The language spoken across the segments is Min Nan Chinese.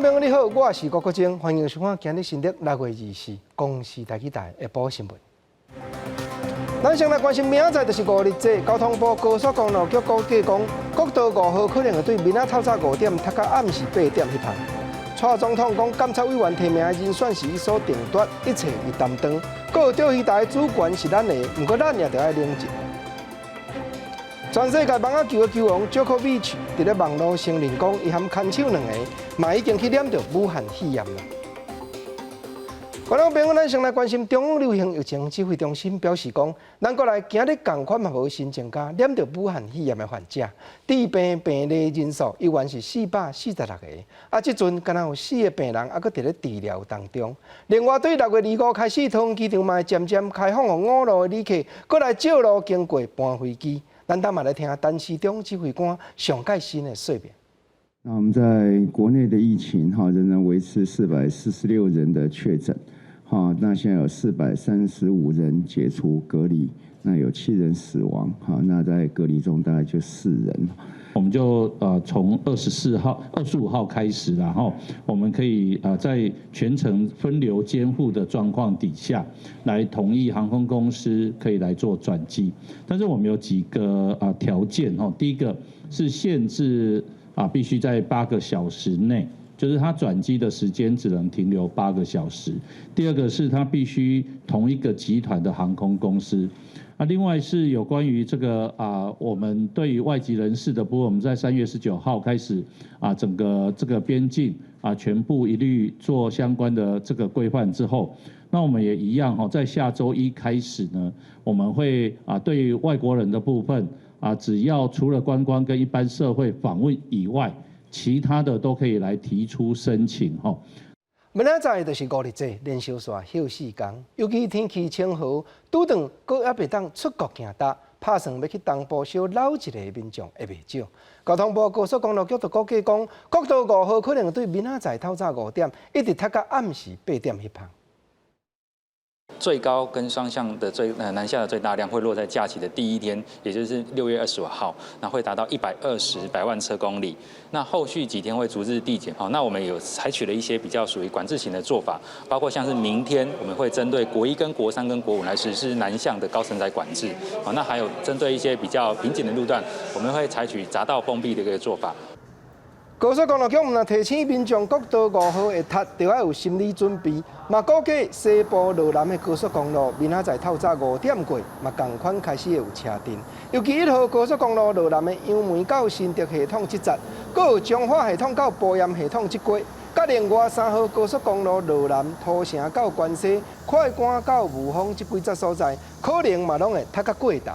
眾朋友你好，我是郭國晶，歡迎收看今日新竹6月24公視台語台下晡新聞。咱先來關心明仔載就是五日節，交通部高速公路局估計講，國道五號可能會對明仔透早5點塞到暗時8點彼旁。蔡總統講，監察委員提名的人選是伊所定奪，一切伊擔當。閣有釣魚台主權是咱的，毋過咱也著愛冷靜。全世界網仔球的球王賈科比奇佇咧網路承認講，伊和牽手兩个嘛已經去染著武漢肺炎啦。觀眾朋友，咱先來關心中央流行疫情指揮中心表示講，咱國內今日仝款嘛無新增加染著武漢肺炎的患者，致病病例人數依然是446個。啊，這陣敢若有四个病人猶閣佇咧治療當中。另外，對6月25開始，桃園機場嘛會漸漸開放予五路的旅客，閣來借路經過班飛機。咱等嘛來聽陳時中指揮官上蓋新的說明。那我們在國內的疫情哈，仍然維持446人的確診，哈，那現在有435人解除隔離，那有7人死亡，哈，那在隔離中大概就四人。我們就從24號、25號開始，然後我們可以在全程分流監護的狀況底下，來同意航空公司可以來做轉機。但是我們有幾個條件哦，第一個是限制啊必須在八個小時內，就是他轉機的時間只能停留八個小時。第二個是他必須同一個集團的航空公司。啊，另外是有關於這個啊，我們對於外籍人士的部分，我們在3月19號開始啊，整個這個邊境啊，全部一律做相關的這個規範之後，那我們也一樣哈，在下週一開始呢，我們會啊，對於外國人的部分啊，只要除了觀光跟一般社會訪問以外，其他的都可以來提出申請哈。明仔載就是五日節，連續煞休四工，尤其天氣晴和，拄頓閣猶袂當出國行踏，拍算欲去東部小摎一下的民眾會袂少。交通部高速公路局就估計講，國道五號可能對明仔載透早五點，一直塞到暗時八點彼旁。最高跟雙向的最南下的最大量會落在假期的第一天，也就是6月25號，那會達到120百萬車公里。那後續幾天會逐日遞減。好，那我們有採取了一些比較屬於管制型的做法，包括像是明天我們會針對國一跟國三跟國五來實施南向的高承載管制。好，那還有針對一些比較瓶頸的路段，我們會採取匝道封閉的一個做法。高速公路局毋但提醒民眾國道五號會塞，著愛有心理準備。嘛估計西部羅南的高速公路，明仔載透早五點過，嘛仝款開始會有車陣。尤其1號高速公路羅南的楊梅到新竹系統這節，閣有彰化系統到埔鹽系統這關，佮另外3號高速公路羅南土城到關西、快官到霧峰這幾節所在，可能嘛攏會塞較過頭。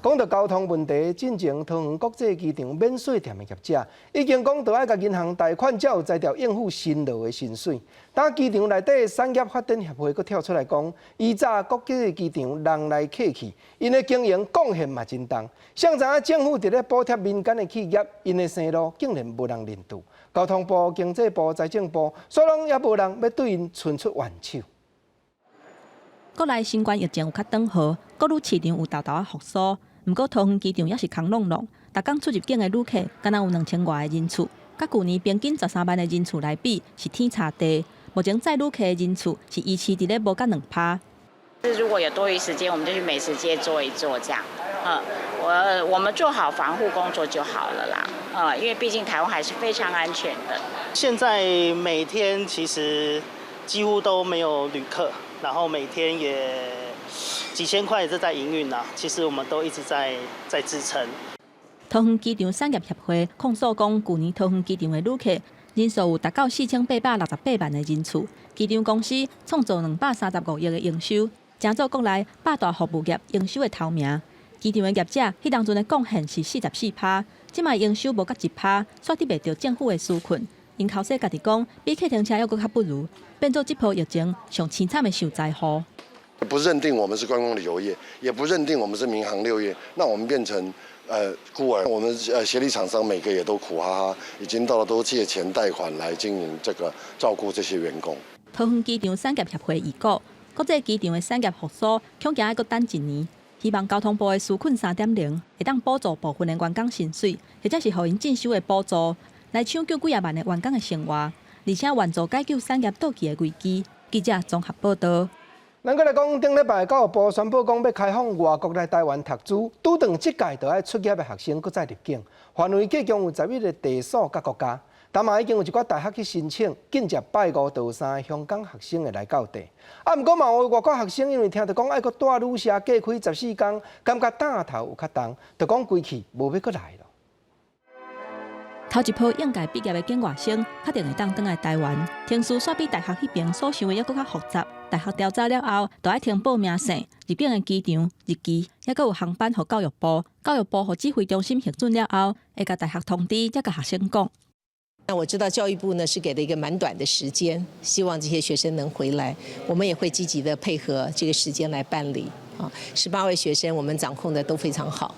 講到交通問題，進前桃園國際機場免稅店的業者已經講著愛共銀行貸款，才有才調應付辛勞的薪水。但機場內底產業發展協會閣跳出來講，以早國際機場人來客去，𪜶的經營貢獻嘛真重。誰知影政府佇咧補貼民間的企業，𪜶的生路竟然無人認得。交通部、經濟部、財政部，煞攏也無人欲對𪜶伸出援手。國內新冠疫情有較轉好，國旅市場有沓沓仔復甦。毋過桃園機場猶是空挵挵，逐工出入境的旅客敢若有2000外个人次，佮舊年平均13萬的人次來比，是天差地。目前載旅客的人次是維持佇咧無甲2趴。如果有多餘時間，我們就去美食街坐一坐，這樣。我們做好防護工作就好了啦。因為畢竟台灣還是非常安全的。現在每天其實幾乎都沒有旅客，然後每天也幾千塊也是在營運啦。其實我們都一直在支撐。桃園機場產業協會控訴講，舊年桃園機場的旅客人數有達到4868萬的人次，機場公司創造235億的營收，成做國內百大服務業營收的頭名。機場的業者彼當陣的貢獻是44趴，這擺營收無甲1趴，煞得袂著政府的紓困。𪜶口說家己講，比客停車猶閣較不如，變做這波疫情上淒慘的受災戶。不認定我們是觀光旅遊業，也不認定我們是民航六業，那我們變成孤兒。我們協力廠商每個也都苦哈哈，已經到了都借錢貸款來經營這個照顧這些員工。桃園機場產業協會預估，國際機場的產業復甦恐驚愛閣等一年。希望交通部的紓困3.0會當補助部分的員工薪水，或者是予𪜶進修的補助。來搶救幾仔萬个員工的生活，而且援助解救產業倒去的危機。記者綜合報導。咱閣來講，頂禮拜教育部宣布講欲開放外國來台灣讀書，拄頓這屆就愛出業的學生閣再入境，範圍計共有11個地所佮國家。但嘛已經有一寡大學去申請，緊接拜五就有三個香港學生會來到地。啊，毋過嘛有外國學生因為聽著講愛閣蹛旅社隔開14工，感覺擔頭有較重，就講規氣無欲閣來囉。頭一波應屆畢業的境外生，確定會當轉來台灣。程序煞比大學彼爿所想的猶閣較複雜。大學調查了後，就愛填報名信、入境的機場、日期，猶閣有航班予教育部。教育部予指揮中心核准了後，會共大學通知，才共學生講。那我知道教育部呢是給了一個蠻短的時間，希望這些學生能回來，我們也會積極的配合這個時間來辦理。啊，18位學生，我們掌控的都非常好。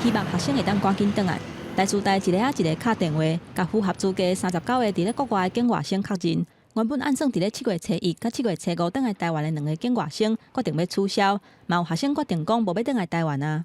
希望學生會當趕緊轉來。台師大一个仔一个敲電話，共符合資格39個佇咧國外的境外生確認。原本按算佇咧7月初1佮7月初5轉來台灣的兩个境外生，決定欲取消。嘛有學生決定講無欲轉來台灣啊。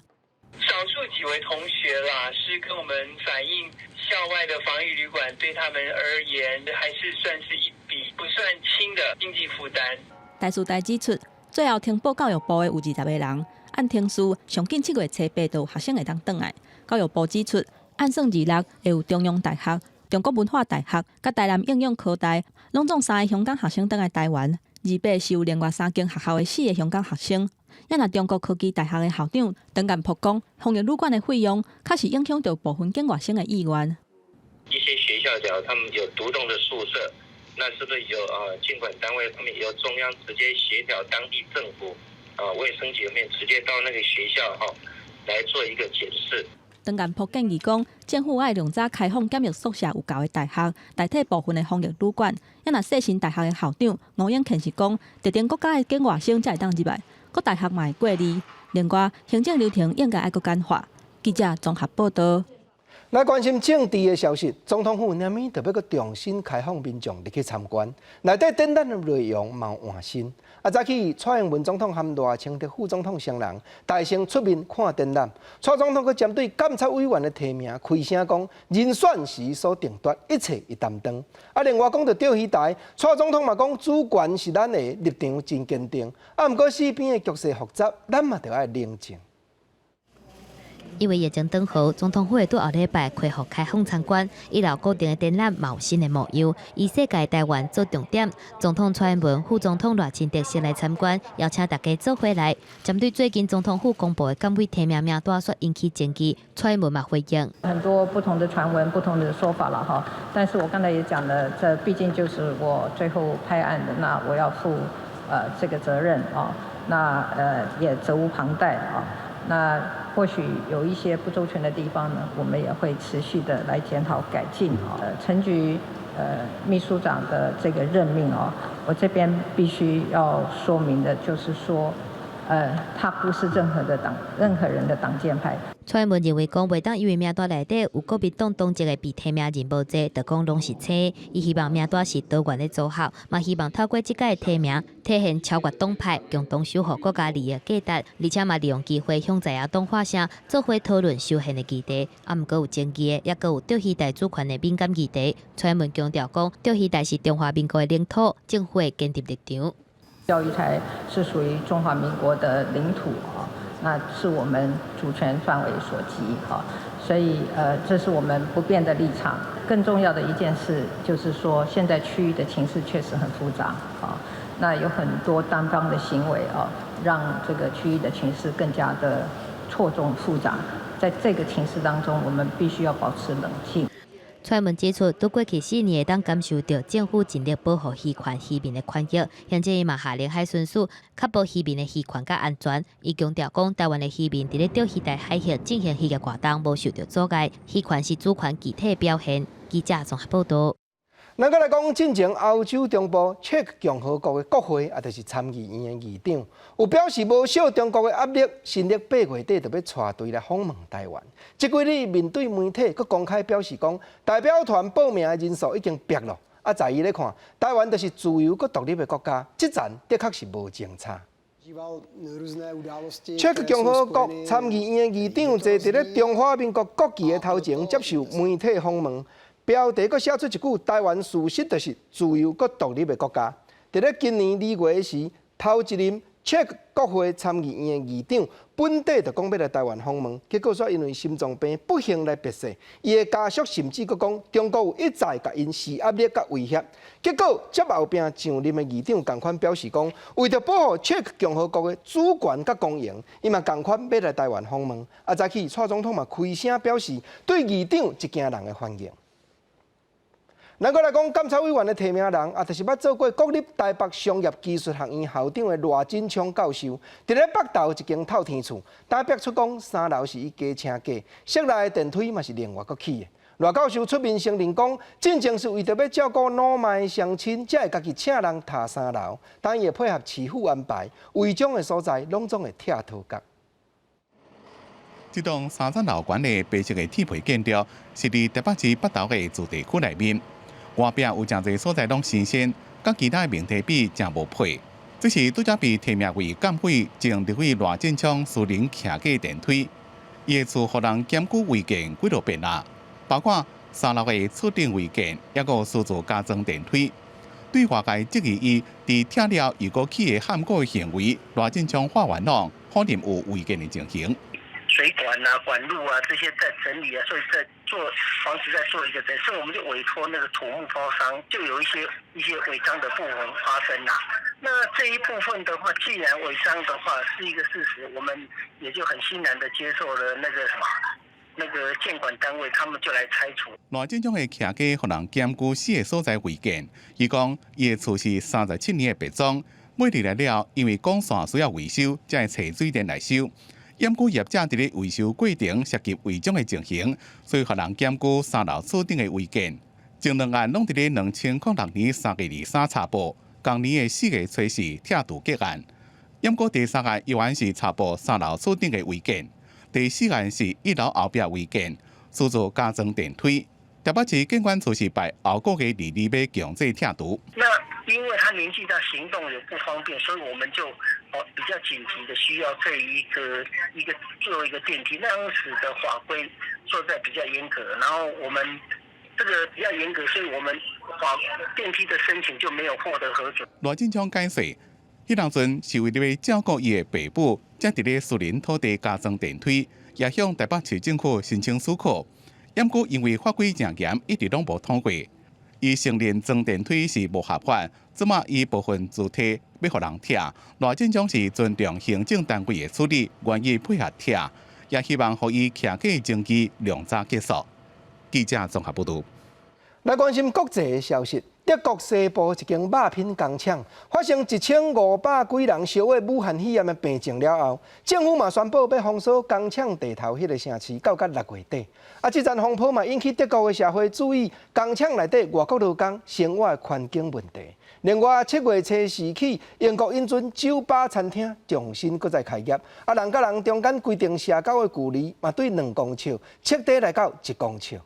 少數幾位同學啦，是跟我們反映校外的防疫旅館對他們而言，還是算是一筆不算輕的經濟負擔。台師大指出，最後呈報教育部的有20個人，按程序上緊7月初8就有學生會當轉來。教育部指出，按算26會有中央大學、中國文化大學佮台南應用科大，攏總三個香港學生轉來台灣。28是有另外三間學校的四個香港學生。也若中國科技大學的校長陳建璞講，防疫旅館的費用確實影響著部分境外生的意願。一些學校假如他們有獨棟的宿舍，那是不是有啊？監管單位他們由中央直接協調當地政府啊，衛生局面直接到那個學校哈來做一個檢視。陳建璞建議講，政府愛量早開放檢疫宿舍有夠的大學，代替部分的防疫旅館。也若世新大學的校長吳永乾是講，特定國家的境外生才會當入來，各大學嘛會過濾。另外，行政流程應該愛閣簡化。記者綜合報導。來關心政治的消息，總統府明暝就欲閣重新開放民眾入去參觀，內底展覽的內容嘛有換新。啊，早起蔡英文總統和賴清德副總統雙人帶先出面看展覽。蔡總統閣針對監察委員的提名開聲講，人選是伊所定奪，一切伊擔當。啊，另外講著釣魚台，蔡總統嘛講主權是咱的立場真堅定。啊，毋過四邊的局勢複雜，咱嘛著愛冷靜。因為疫情斷號，總統府會佇後禮拜恢復開放參觀，一樓固定的展覽嘛有新的模樣，以世界台灣做重點。總統蔡英文、副總統賴清德先來參觀，邀請大家做伙來。針對最近總統府公布的監委提名名單，煞引起爭議，蔡英文嘛回應：很多不同的傳聞、不同的說法了哈。但是我剛才也講了，這畢竟就是我最後拍案的，那我要負這個責任啊，那也責無旁貸啊。那或許有一些不周全的地方呢，我們也會持續的來檢討改進啊。陳菊秘書長的這個任命哦，我這邊必須要說明的就是說，他不是任何的黨、任何人的擋箭牌。蔡英文認為講，袂當因為名單內底有國民黨黨籍的被提名人無濟，就講攏是青。伊希望名單是多元的組合，嘛希望透過這屆提名，體現超越黨派，共同守護國家利益價值，而且嘛利用機會向在野黨發聲，做伙討論修憲的議題。啊，毋過有爭議的，抑閣有釣魚台主權的敏感議題。蔡英文強調講，釣魚台是中華民國的領土，政府會堅定立場。釣魚台是屬於中華民國的領土啊，那是我們主權範圍所及啊，所以這是我們不變的立場。更重要的一件事就是說，現在區域的情勢確實很複雜啊，那有很多單方的行為啊，讓這個區域的情勢更加的錯綜複雜。在這個情勢當中，我們必須要保持冷靜。蔡英文指出，佇過去4年會當感受著政府盡力保護漁權漁民的權益，現在伊嘛下令海巡署確保漁民的漁權佮安全。伊強調講，台灣的漁民佇咧釣魚台海域進行漁業活動，無受著阻礙，漁權是主權具體表現。記者綜合報導。咱閣來講，進前歐洲中部捷克共和國的國會，也就是參議院的議長，有表示無受中國的壓力，新曆8月底就欲帶隊來訪問台灣。這幾日面對媒體，閣公開表示講，代表團報名的人數已經逼囉。啊，在伊咧看，台灣就是自由閣獨立的國家，這層的確是無政策。捷克共和國參議院的議長坐佇咧中華民國國旗的頭前接受媒體訪問。標題閣寫出一句：台灣事實就是自由閣獨立的國家。佇咧今年2月時，頭一任捷克國會參議院的議長本底就講欲來台灣訪問，結果煞因為心臟病不幸來辭世。伊的家屬甚至閣講，中國有一再共𪜶施壓力佮威脅。結果接後壁上任的議長仝款表示講，為著保護捷克共和國的主權佮光榮，伊嘛仝款欲來台灣訪問。啊，早起蔡總統嘛開聲表示對議長一行人的歡迎。咱閣來講監察委員的提名人，啊，就是捌做過國立台北商業技術學院校長的賴振昌教授，佇咧北投一間透天厝，當逼出講三樓是伊加請過，室內的電梯嘛是另外閣起的。賴教授出面承認講，進前是為著欲照顧老邁的鄉親，才會家己請人踏三樓，但伊會配合市府安排，違章的所在攏總會拆塗角。這棟30樓懸的白色的鐵皮建築，是佇台北市北投的住宅區內面。外壁有誠濟所在攏新鮮，佮其他的明體比誠無配。這是拄才被提名為監委前立委賴振昌私人徛家電梯，伊的厝予人檢舉違建幾落遍啦，包括三樓的厝頂違建，抑閣私自加裝電梯。對外界質疑伊佇拆了又閣起的譀古的行為，賴振昌法院講否認有違建的情形。水管啊、管路啊這些在整理啊，所以在做房子在做一個整理，所以我們就委託那個土木包商，就有一些違章的部分發生啦。那這一部分的話，既然違章的話是一個事實，我們也就很欣然的接受了那個什麼，那個建管單位，他們就來拆除。賴振昌的徛家予人檢舉四个所在違建，伊講伊的厝是37年的別莊，買入來了，因為管線需要維修，才會揣水電來修。毋過業者佇咧維修過程涉及違章的情形，所以予人檢舉三樓厝頂的違建。前兩案攏佇咧2006年3月23查報，同年的4月初四拆除結案。毋過第三案依然是查報三樓厝頂的違建，第四案是一樓後壁違建，私自加裝電梯。台北市建管處是拜後個月22欲強制拆除。那因為他年紀大，行動也不方便，所以我們就哦比較緊急的需要這一個做一個電梯。當時的法規做在比較嚴格，然後我們這個比較嚴格，所以我們法電梯的申請就沒有獲得核准。賴振昌解釋，彼當陣是為著欲照顧伊的爸母，才佇咧私人土地加裝電梯，也向台北市政府申請許可。毋過因為法規誠嚴，一直攏無通過。伊承認裝電梯是無合法，這馬伊部分主體欲予人拆。賴振昌是尊重行政單位的處理，願意配合拆，也希望予伊徛家爭議量早結束。記者綜合報導。來關心國際的消息，德國西部一間肉品工廠發生1500幾人相患武漢肺炎的病症了後，政府嘛宣布欲封鎖工廠地頭彼个城市到甲6月底。啊，這陣風波嘛引起德國的社會注意，工廠內底外國勞工生活的環境問題。另外，7月初四起，英國允准酒吧、餐廳重新閣再開業。啊，人佮人中間規定社交的距離嘛，對2公尺徹底來到1公尺。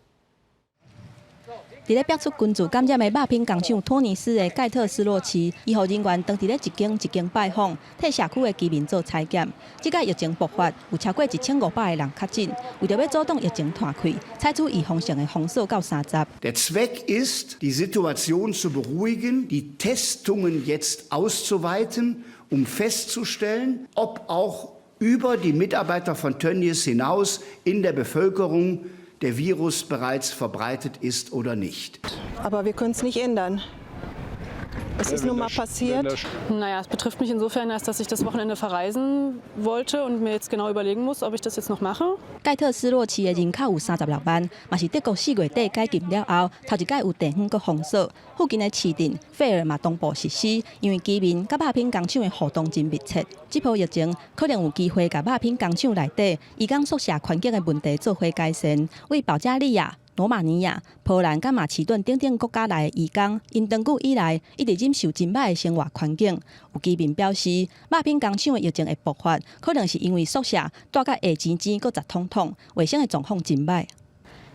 佇咧逼出群聚感染的肉品工廠托尼斯的蓋特斯洛市，醫護人員當佇咧一間一間拜訪，替社區的居民做採檢。這擺疫情爆發，有超過1500个人確診，為著欲阻擋疫情湠開，採取預防性的封鎖到30。 Der Zweck ist, die Situation zu beruhigen, die Testungen jetzt auszuweiten, um festzustellen, ob auch über die Mitarbeiter von Tönnies hinaus in der Bevölkerung der Virus bereits verbreitet ist oder nicht. Aber wir können es nicht ändern. Es ist nun mal passiert. Naja, es betrifft mich insofern, als dass ich das Wochenende verreisen wollte und mir jetzt genau überlegen muss, ob ich das jetzt noch mache. 蓋特斯洛市的人口有36萬，嘛是德國4月底解禁了後，頭一擺有地方閣封鎖。附近的市鎮費爾嘛同步實施，因為居民佮肉品工廠的互動真密切。這波疫情可能有機會共肉品工廠內底移工宿舍環境的問題做伙改善。為保加利亞、羅馬尼亞、波蘭佮馬其頓等等國家來的移工，𪜶長久以來一直忍受真歹的生活環境。有居民表示，肉品工廠的疫情會爆發，可能是因為宿舍蹛甲下錢錢閣雜統統，衛生的狀況真歹。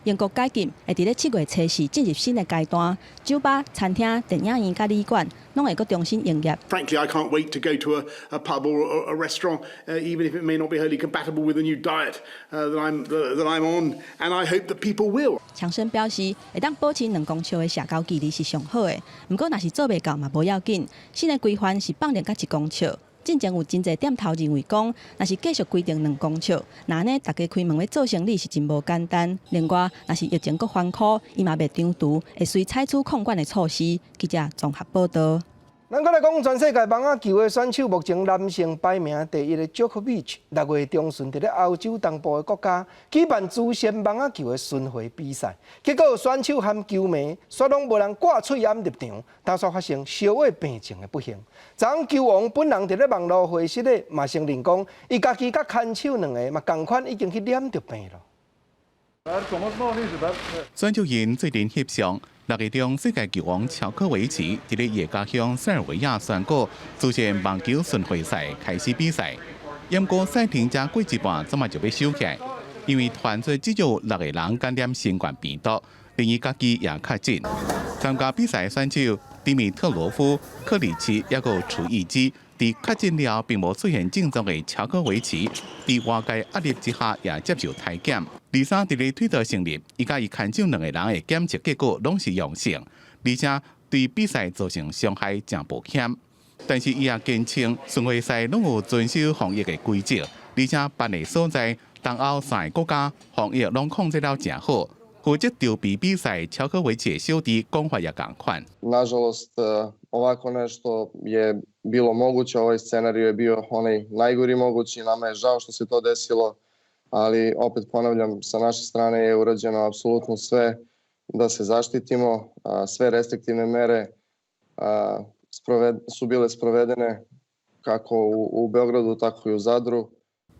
英國解禁會佇咧7月初四進入新的階段，酒吧、餐廳、電影院佮旅館攏會閣重新營業。 Frankly, I can't wait to go to a pub or a restaurant, even if it may not be wholly compatible with the new diet that I'm on, and I hope that people will. 強生表示，會當保持2公尺的社交距離是上好的，毋過若是做袂到嘛無要緊。新的規範是放寬到1公尺。進前有真濟店頭認為講，若是繼續規定兩公尺，那按呢逐家開門欲做生理是真無簡單。另外，若是疫情閣反箍，伊嘛袂張櫥，會隨採取控管的措施。記者綜合報道。咱閣來講，全世界網仔球的選手，目前男性排名第一的 Djokovic，6月中旬佇咧歐洲東部的國家舉辦慈善網仔球的巡迴比賽，結果選手和球迷煞攏無人掛喙罨入場，當煞發生燒燴病情的不幸。昨昏球王本人佇咧網路會室咧嘛承認講，伊家己佮牽手兩个嘛仝款已經去染著病囉。選手𪜶做陣翕相。6月中，世界球王喬科維奇佇咧伊的家鄉塞爾維亞宣告，慈善網球巡迴賽開始比賽。毋過賽程才過一半，這馬就欲收起來，因為傳出至少六個人感染新冠病毒，連伊家己也確診。參加比賽的選手迪米特羅夫、克里奇抑閣廚藝機，佇確診了並無出現症狀的喬科維奇，佇外界壓力之下也接受篩檢。二三佇咧推特承認，伊佮伊牽手兩个人的檢測結果攏是陽性，而且對比賽造成傷害誠抱歉。但是伊也堅稱，巡迴賽攏有遵守防疫的規則，而且辦的所在東歐三个國家防疫攏控制了誠好。負責籌備比賽喬科維奇的小弟講法也仝款。 Nažalost, ovako nešto je bilo moguće, ovaj scenario je bio onaj najgori mogući, nama je žao što se to desilo, ali opet ponavljam, sa naše strane je urađeno apsolutno sve da se zaštitimo, sve restriktivne mere su bile sprovedene kako u Beogradu, tako i u Zadru.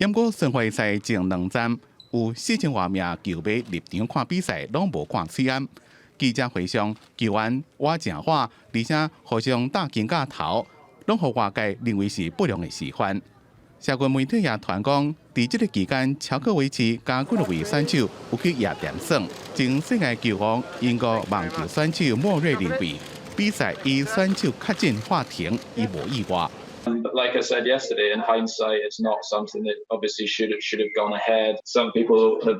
毋過巡迴賽前兩站有4000外名球迷入場看比賽，攏無掛喙罨。記者會上，球員倚誠緩，而且互相搭肩胛頭，攏予外界認為是不良的示範。社群媒體也傳講，佇這个期間，喬科維奇佮幾位選手有去夜店耍。前世界球王英國網球選手莫瑞認為，比賽以選手確診喊停，伊無意外。 But like I said yesterday, in hindsight, it's not something that obviously should have gone ahead. Some people have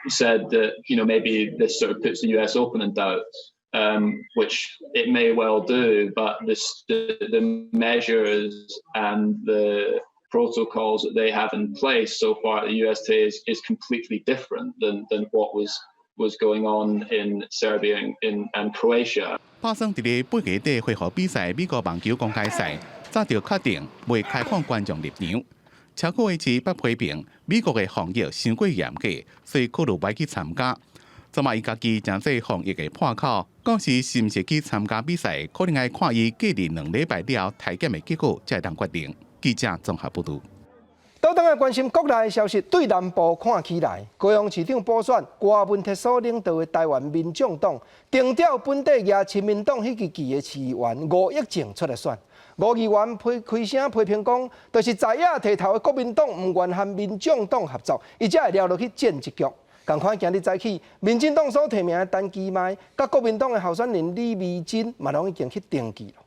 said that maybe this sort of puts the US Open in doubt, which it may well do. But the measures and the protocols that they have in place so far at the USTA is completely different than what was going on in Serbia and Croatia. 拍算佇咧8月底恢復比賽，美國網球公開賽早就確定袂開放觀眾入場。喬科維奇捌批評美國的防疫傷過嚴格，所以考慮袂去參加。這馬伊家己成做防疫的破口，到時是毋是去參加比賽，可能愛看伊隔離2禮拜了後篩檢的結果才會當決定。記者綜合報導。倒轉來關心國內的消息，對南部看起來，高雄市長補選柯文哲所領導的台灣民眾黨，定調本地額親民黨彼支旗的市議員吳益政出來選。吳議員批開聲批評講，就是在野提頭的國民黨毋願和民眾黨合作，伊才會掠落去戰一局。仝款今日早起，民進黨所提名的陳其邁，佮國民黨的候選人李眉蓁，嘛攏已經去登記囉。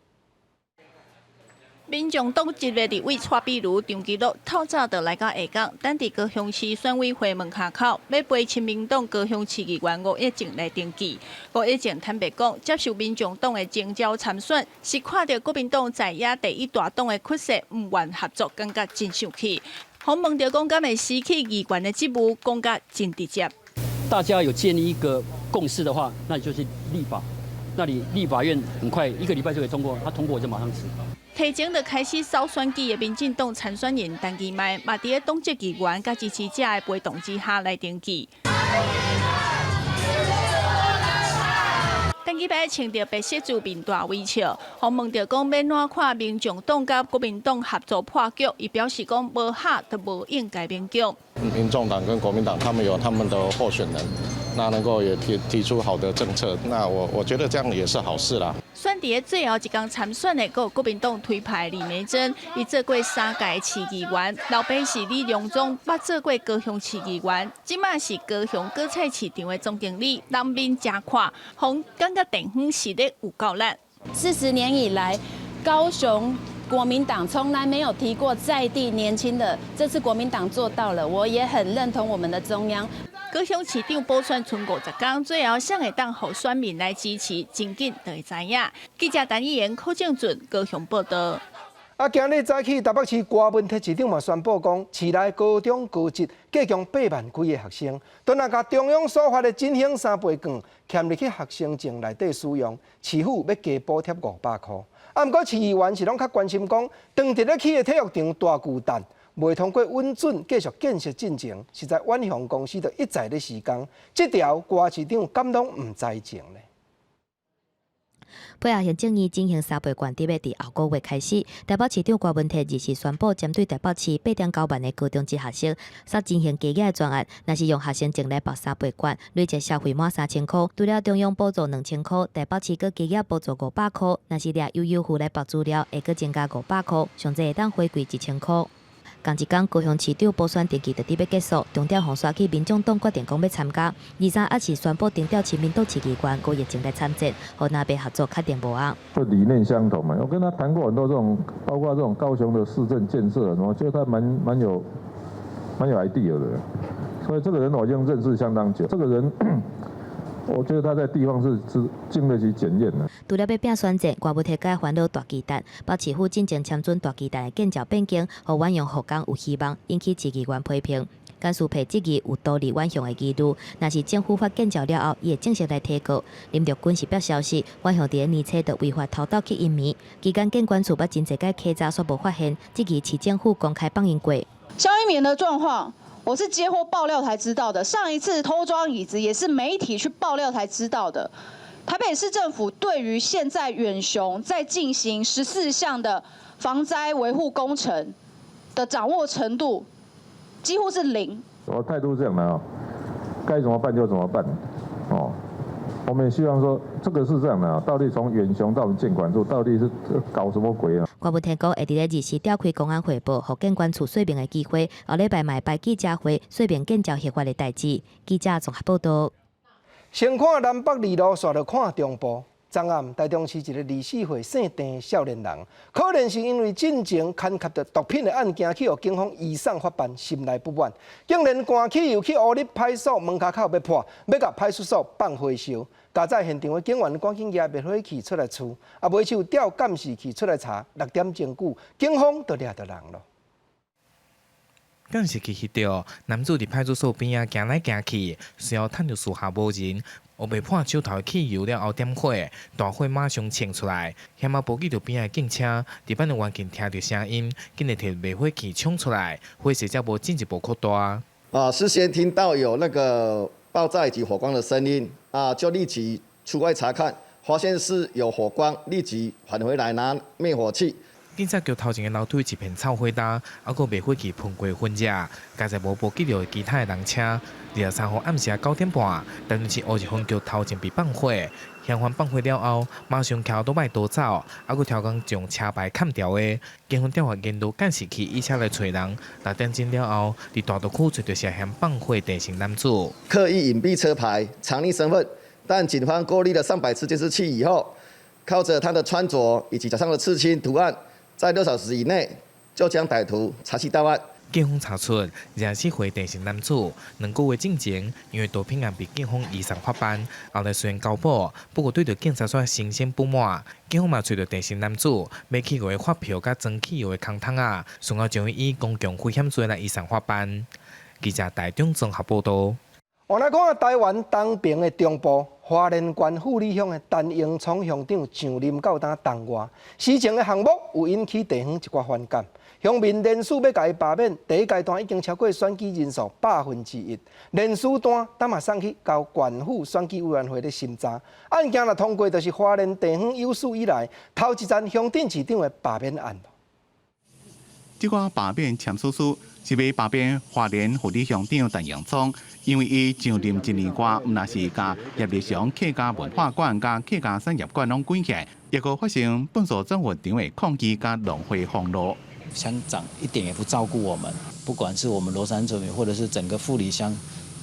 民眾黨籍的立委蔡壁如、張其祿透早就來到下港，等佇高雄市選委會門跤口，欲陪親民黨高雄市議員吳益政來登記。吳益政坦白講，接受民眾黨的徵召參選，是看著國民黨在野第一大黨的屈勢，毋願合作，感覺真生氣。訪問著講，敢會失去議員的職務，講甲真直接。大家有建立一個共識的話，那就是立法。那你立法院很快一個禮拜就可以通過，他通過我就馬上辭。提前就開始掃選舉的民進黨參選人陳其邁，嘛佇咧黨籍議員佮支持者的陪同之下來登記。陳其邁穿著白色字面大微笑，訪問著講欲按怎看民眾黨佮國民黨合作破局，伊表示講無合就無應該勉強。民眾黨跟國民黨他們有他們的候選人，那能夠也提出好的政策，那我覺得這樣也是好事啦。選佇最後一工參選的，閣有國民黨推派李眉蓁，伊做過三屆市議員，老爸是李榮忠，捌做過高雄市議員，這馬是高雄果菜市場的總經理，人面誠闊，予感覺地方實力有夠力。 40年以來，高雄國民黨從來沒有提過在地年輕的，這次國民黨做到了，我也很認同我們的中央。高雄市長補選賰50工，最後誰會當予選民來支持，真緊就會知影。記者陳以言、柯正俊高雄報道。啊，今日早起台北市柯文哲市長嘛宣布講，市內高中高職計共8萬幾个學生，都若共中央所發的振興三倍券嵌入去學生證內底使用，市府欲加補貼500箍。啊，毋過市議員是攏較關心講，當佇咧起的體育場大巨蛋未通過允准繼續建設進程，實在遠雄公司就一再咧施工，這條柯市長敢攏毋知情咧？配合行政院振興三倍券，佇後個月開始，台北市長柯文哲日時宣布，針對台北市8.9萬个高中職學生，煞進行加額的專案，若是用學生證來綁三倍券，累計消費滿3000箍，除了中央補助2000箍，台北市閣加額補助五百箍，若是掠悠遊付來綁資料，會閣增加五百箍，上濟會當回饋1000箍。仝一工，高雄市長補選登記就佇欲結束，重點予煞去民眾黨決定講欲參加，二三猶是宣布徵調親民黨市議員吳益政來參戰，予藍白合作確定無啊。就理念相同嘛，我跟他談過很多這種，包括這種高雄的市政建設，我覺得他蠻有 idea 的，所以這個人我已經認識相當久，這個人。我覺得他在地方是經得起檢驗的。除了欲拚選戰，柯文哲閣煩惱大巨蛋，北市府進前簽准大巨蛋的建造變更，予遠雄復工有希望，引起市議員批評。干事皮質疑有多利遠雄的疑慮，若是政府發建照了後，伊會正式來提告。林玉軍是表消息，遠雄佇咧年初就違法偷渡去印尼，期間建管處捌真濟擺稽查，煞無發現，質疑市政府公開放𪜶過。蕭一鳴的狀況。我是接獲爆料才知道的。上一次偷裝椅子也是媒體去爆料才知道的。台北市政府對於現在遠雄在進行14項的防災維護工程的掌握程度，幾乎是零。我態度是這樣的啊，該怎麼辦就怎麼辦。哦，我們也希望說，這個是這樣的啊，到底從遠雄到我們建管處，到底是搞什麼鬼啊？柯文哲講會佇咧二時召開公安匯報，予建管處說明的機會。後禮拜嘛會辦記者會，說明建照核發的代誌。記者綜合報道。先看南北二路，紲著看中部。昨暗台中市一个24歲姓鄭少年人，可能是因為進前牽涉著毒品的案件，去予警方移送法辦，心內不滿，竟然灌汽油去烏日派出所門跤口欲破，欲共派出所放火燒。佳哉現場的警員趕緊舉滅火器出來驅，啊，尾手調監視器出來查，6點鐘久，警方就掠著人囉。監視器翕著男子佇派出所邊仔行來行去，隨後趁著四下無人，烏白潑手頭的汽油了後點火，大火馬上衝出來，險仔波及著邊仔的警車，值班的員警聽著聲音，緊來提滅火器衝出來，火勢才無進一步擴大。啊，事先聽到有那個爆炸以及火光的聲音，啊，就立即出外查看，發現是有火光，立即返回來拿滅火器。警察局頭前的樓梯一片臭火焦，猶閣滅火器噴過熏熱，佳哉無波及著其他的人車。23號暗時9點半，台中市烏日分局頭前被放火，嫌犯放火了後，馬上騎歐多擺逃走，猶閣刁工將車牌砍掉的。警方調查沿路監視器以車來揣人，6點鐘了後，佇大肚區揣著涉嫌放火鄭姓男子，刻意隱蔽車牌，藏匿身份，但警方過濾了上百次監視器以後，靠着他的穿着以及腳上的刺青圖案，在6小時以內就將歹徒查緝到案。警方查出24歲鄭姓男子，2個月進前因為毒品案被警方移送法辦，後來雖然交保，不過對著警察煞心生不滿。警方嘛揣著鄭姓男子買汽油的發票佮裝汽油的空桶仔，隨後將伊以公共危險罪來移送法辦。記者台中綜合報道。我來看台灣東平的中部花蓮縣富里鄉的陳榮聰鄉長上任到今冬外，施政的項目有引起地方一寡反感。鄉民連署欲共伊罷免，第一階段已經超過選舉人數1%，連署單當嘛送去交縣府選舉委員會咧審查。案件若通過，就是花蓮地方有史以來頭一棧鄉鎮市長的罷免案。這個罷免簽署書是欲罷免花蓮埔里鄉長陳榮聰，因為伊上任一年外，毋但是共葉日祥客家文化館佮客家產業館攏關起來，抑閣發生糞埽轉運場的抗議佮農會封路。鄉長一點也不照顧我們，不管是我們羅山村民，或者是整個埔里鄉，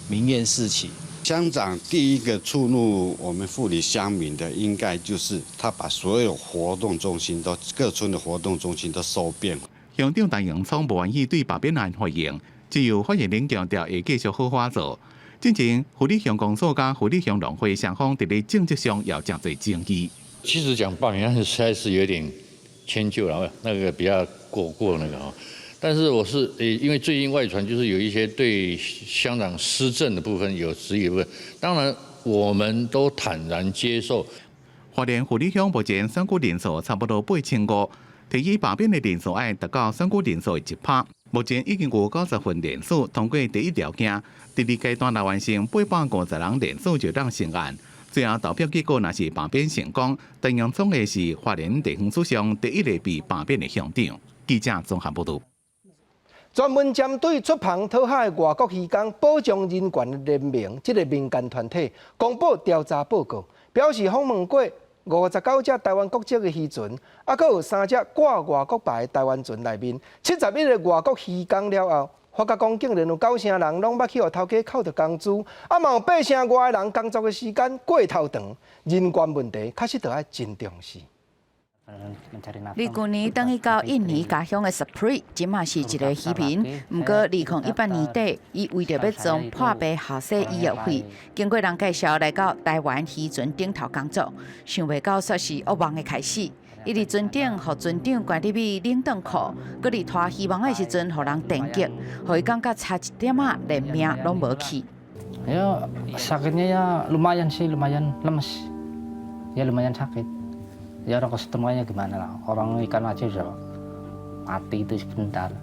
民怨四起。鄉長第一個觸怒我們埔里鄉民的，應該就是他把所有活動中心都各村的活動中心都收編。鄉長陳榮聰無願意對罷免案回應，只有發言人強調會繼續好好做。進前埔里鄉公所佮埔里鄉農會雙方佇咧政治上有誠濟爭議。其實講罷免案實在是有點遷就了，那個比較過過那個哈。但是我是因為最近外傳就是有一些對鄉長施政的部分有質疑部分，當然我們都坦然接受。花蓮埔里鄉目前選舉人數差不多8500，提議罷免的人數愛達到選舉人數的1%。目前已經有90份聯署通過第一條件，第二階段若完成850人聯署就當成案。最後投票結果若是罷免成功，陳榮聰會是花蓮地方史上第一个被罷免的鄉長。記者綜合報導。專門針對出帆討海的外國漁工保障人權聯盟，這個民間團體公布調查報告，表示訪問過59隻台灣國籍的漁船，抑閣有三隻掛外國牌的台灣船內面，71個外國漁工了後，發覺講竟然有九成人攏捌去予頭家扣著工資，啊嘛有八成外的人工作的時間過頭長，人權問題確實著愛真重視。佇舊年轉去到印尼家鄉的 Sapri，這馬是一個漁民。毋過2018年底，伊為著欲裝破病下洗醫藥費，經過人介紹來到台灣漁船頂頭工作，想袂到煞是噩夢的開始。伊佇船頂予船長關入去冷凍庫，閣佇拖漁網的時陣予人電擊，予伊感覺差一點仔連命攏無去。 Ya sakitnya ya lumayan sih, lumayan lemes. Ya lumayan sakit. Ya orang kesetrumnya gimana lah, orang ikan aja udah mati itu sebentar,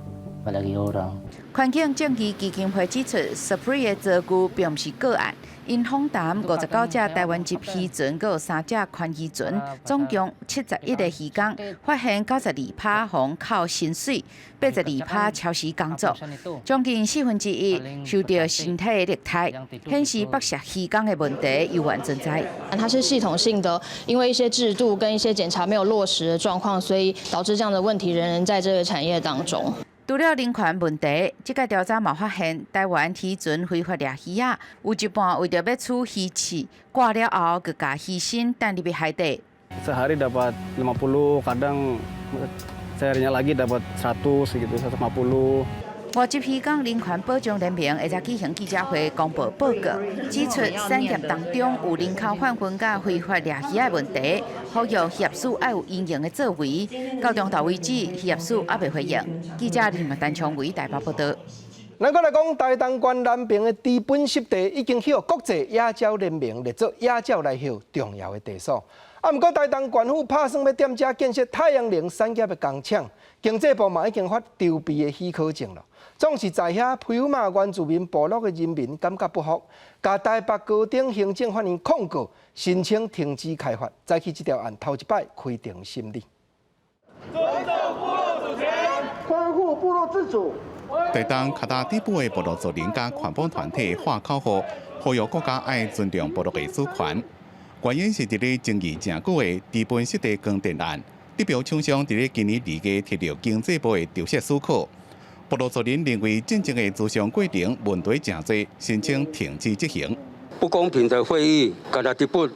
apalagi orang. 環境正義基金會指出，Sapri 的遭遇並毋是個案，𪜶訪談59隻台灣籍漁船，閣有三隻寬魚船，總共71個漁工，發現92%予扣薪水，82%超時工作，將近四分之一受著身體的虐待，顯示剝削漁工的問題猶原存在。它是系統性的，因為一些制度跟一些檢查沒有落實的狀況，所以導致這樣的問題仍然在這個產業當中。除了人權問題，這個調查嘛發現，台灣漁船非法掠魚仔，有一半為著欲取魚刺，割了後，閣共魚身擲入去海底。 Sehari dapat 50, kadang seharinya lagi dapat 100 gitu, 150. 外籍漁工人權保障聯盟下晝舉行記者會，公布報告，指出產業當中有人口販運佮非法掠魚仔問題，呼籲漁業署愛有應用的作為。到中晝為止，漁業署猶未回應。記者林麥丹昌偉台北報導。咱閣來講，台東縣南平的知本濕地已經予國際野鳥聯盟列做野鳥來歇重要的地所。啊，毋過台東縣府拍算欲踮遮建設太陽能產業的工廠，經濟部嘛已經發籌備的許可證了。總是在遐培馬原住民部落的人民感覺不服，共台北高等行政法院控告，申請停止開發，早起這條案頭一擺開庭審理。尊重部落主權，維護部落自主。台東卡達底部的部落族人佮環保團體喊口號，呼籲國家愛尊重部落的主權。原因是佇咧爭議誠久的知本濕地光電案，得標廠商佇咧今年2月提著經濟部的籌設許可。部落族人認為進前的諮商過程問題誠濟，申請停止執行。不公平的會議，卡達底部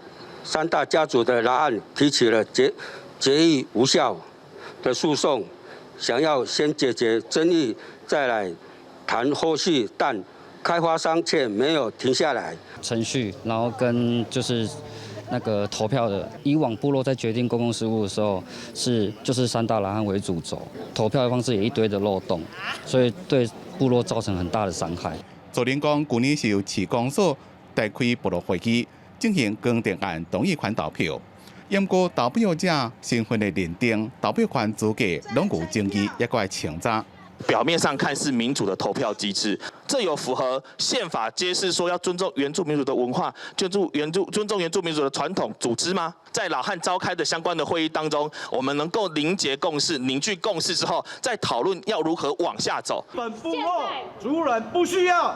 三大家族的拉漢提起了決議無效的訴訟，想要先解決爭議，再來談後續，但開發商卻沒有停下來。程序，然後跟就是那個投票的，以往部落在決定公共事務的時候，是就是三大羅漢為主軸，投票的方式也一堆的漏洞，所以對部落造成很大的傷害。族人講，舊年是由市公所代開部落會議進行光電案同意權投票，毋過投票者身份的認定、投票權資格攏有爭議，猶閣愛清查。表面上看是民主的投票機制，這有符合憲法揭示說要尊重原住民族的文化、尊重原住尊重原住民族的傳統組織嗎？在老漢召開的相關的會議當中，我們能夠凝結共識、凝聚共識之後，再討論要如何往下走。本部落族人不需要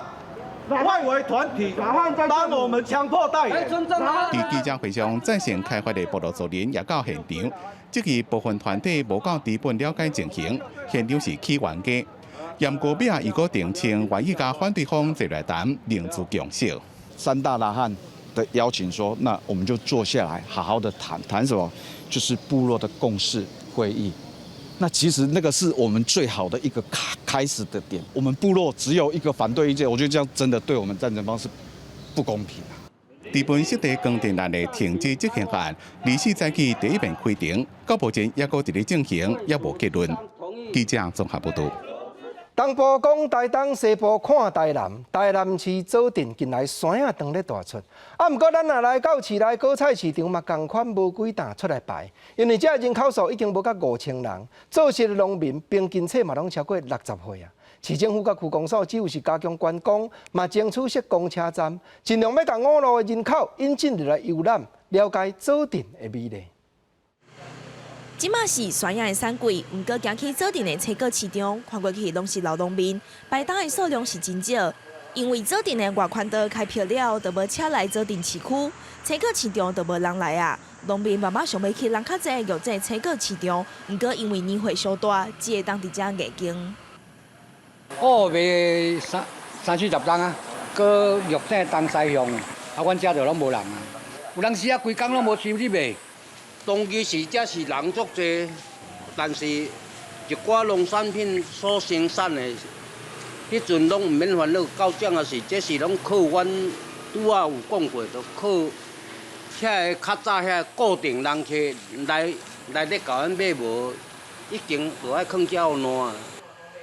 外圍團體幫我們強迫代言。佇記者會上，贊成開發的部落族人也到現場，質疑部分團體無到知本了解情形，現場是起冤家。毋過尾仔，伊閣澄清願意佮反對方坐來談，凝聚共識。三大羅漢的邀請說，那我們就坐下來好好的談，談什麼？就是部落的共識會議。那其實那個是我們最好的一個開始的點。我們部落只有一個反對意見，我覺得這樣真的對我們贊成方是不公平。知本濕地光電案的停止執行案，24早起第一遍開庭，到目前猶閣佇咧進行，猶無結論。記者綜合報導。東部講台東，西部看台南。台南市左鎮近來山仔當咧大出，啊，毋過咱若來到市內果菜市場嘛，仝款無幾擔出來排，因為這人口數已經無甲5000人，做事的農民平均歲嘛攏超過60歲啊。市政府佮區公所只有是加強觀光，嘛爭取設公車站，盡量欲共五路的人口引進入來遊覽，了解左鎮的美麗。這馬是山仔的產季，毋過行去左鎮的青果市場，看過去攏是老農民，擺檔的數量是真少。因為左鎮的外環道開闢了，就無車來左鎮市區，青果市場就無人來啊。農民慢慢想欲去人較濟的玉井青果市場，毋過因為年歲傷大，只會當佇遮硬扛。哦，賣三三四十擔啊，閣玉井東西向，啊，阮遮就攏無人啊。有當時啊，規工攏無收入的。當其時遮是人足濟，但是一寡農產品所生產的，彼陣攏毋免煩惱。到這仔時，這是攏靠阮拄仔有講過，就靠遐个較早遐固定人客來來咧共阮買無，已經就愛囥遮有爛。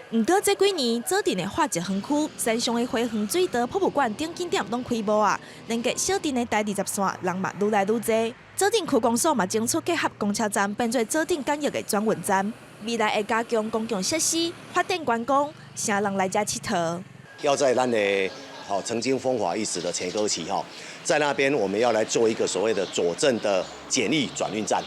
毋過這幾年，左鎮的化石園區、山上的花園水道博物館等景點攏開幕啊，連結小鎮的台20線人嘛愈來愈濟。左鎮區公所嘛爭取結合公車站，變做左鎮簡易的轉運站。未來會加強公共設施，發展觀光，啥人來遮𨑨迌。要在咱的好曾經風華一時的青果市吼，在那邊我們要來做一個所謂的左鎮的簡易轉運站。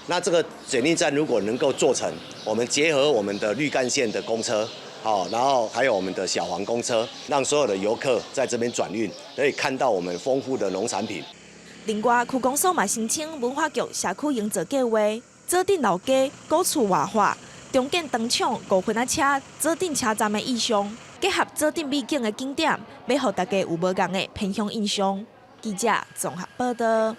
那這個簡易站如果能夠做成，我們結合我們的綠幹線的公車，好，然後還有我們的小黃公車，讓所有的遊客在這邊轉運，可以看到我們豐富的農產品。另外，區公所嘛申請文化局社區營造計劃，左鎮老街古厝活化，重建糖廠五分仔車左鎮車站的意象，結合左鎮美景的景點，欲予大家有無仝的偏鄉印象。記者綜合報導。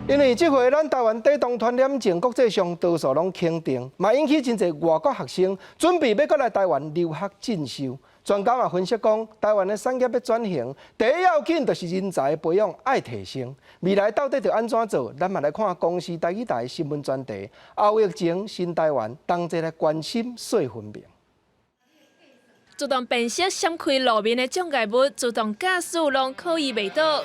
因為這回咱台灣底銅傳染症國際上多數攏肯定，嘛引起真濟外國學生準備欲閣來台灣留學進修。專家嘛分析講，台灣的產業欲轉型，第一要緊就是人才培養愛提升。未來到底著按怎做？咱嘛來看公視台語台新聞專題，後疫情新台灣，同齊來關心說分明。自動辨識閃開路面的障礙物，自動駕駛攏可以袂倒。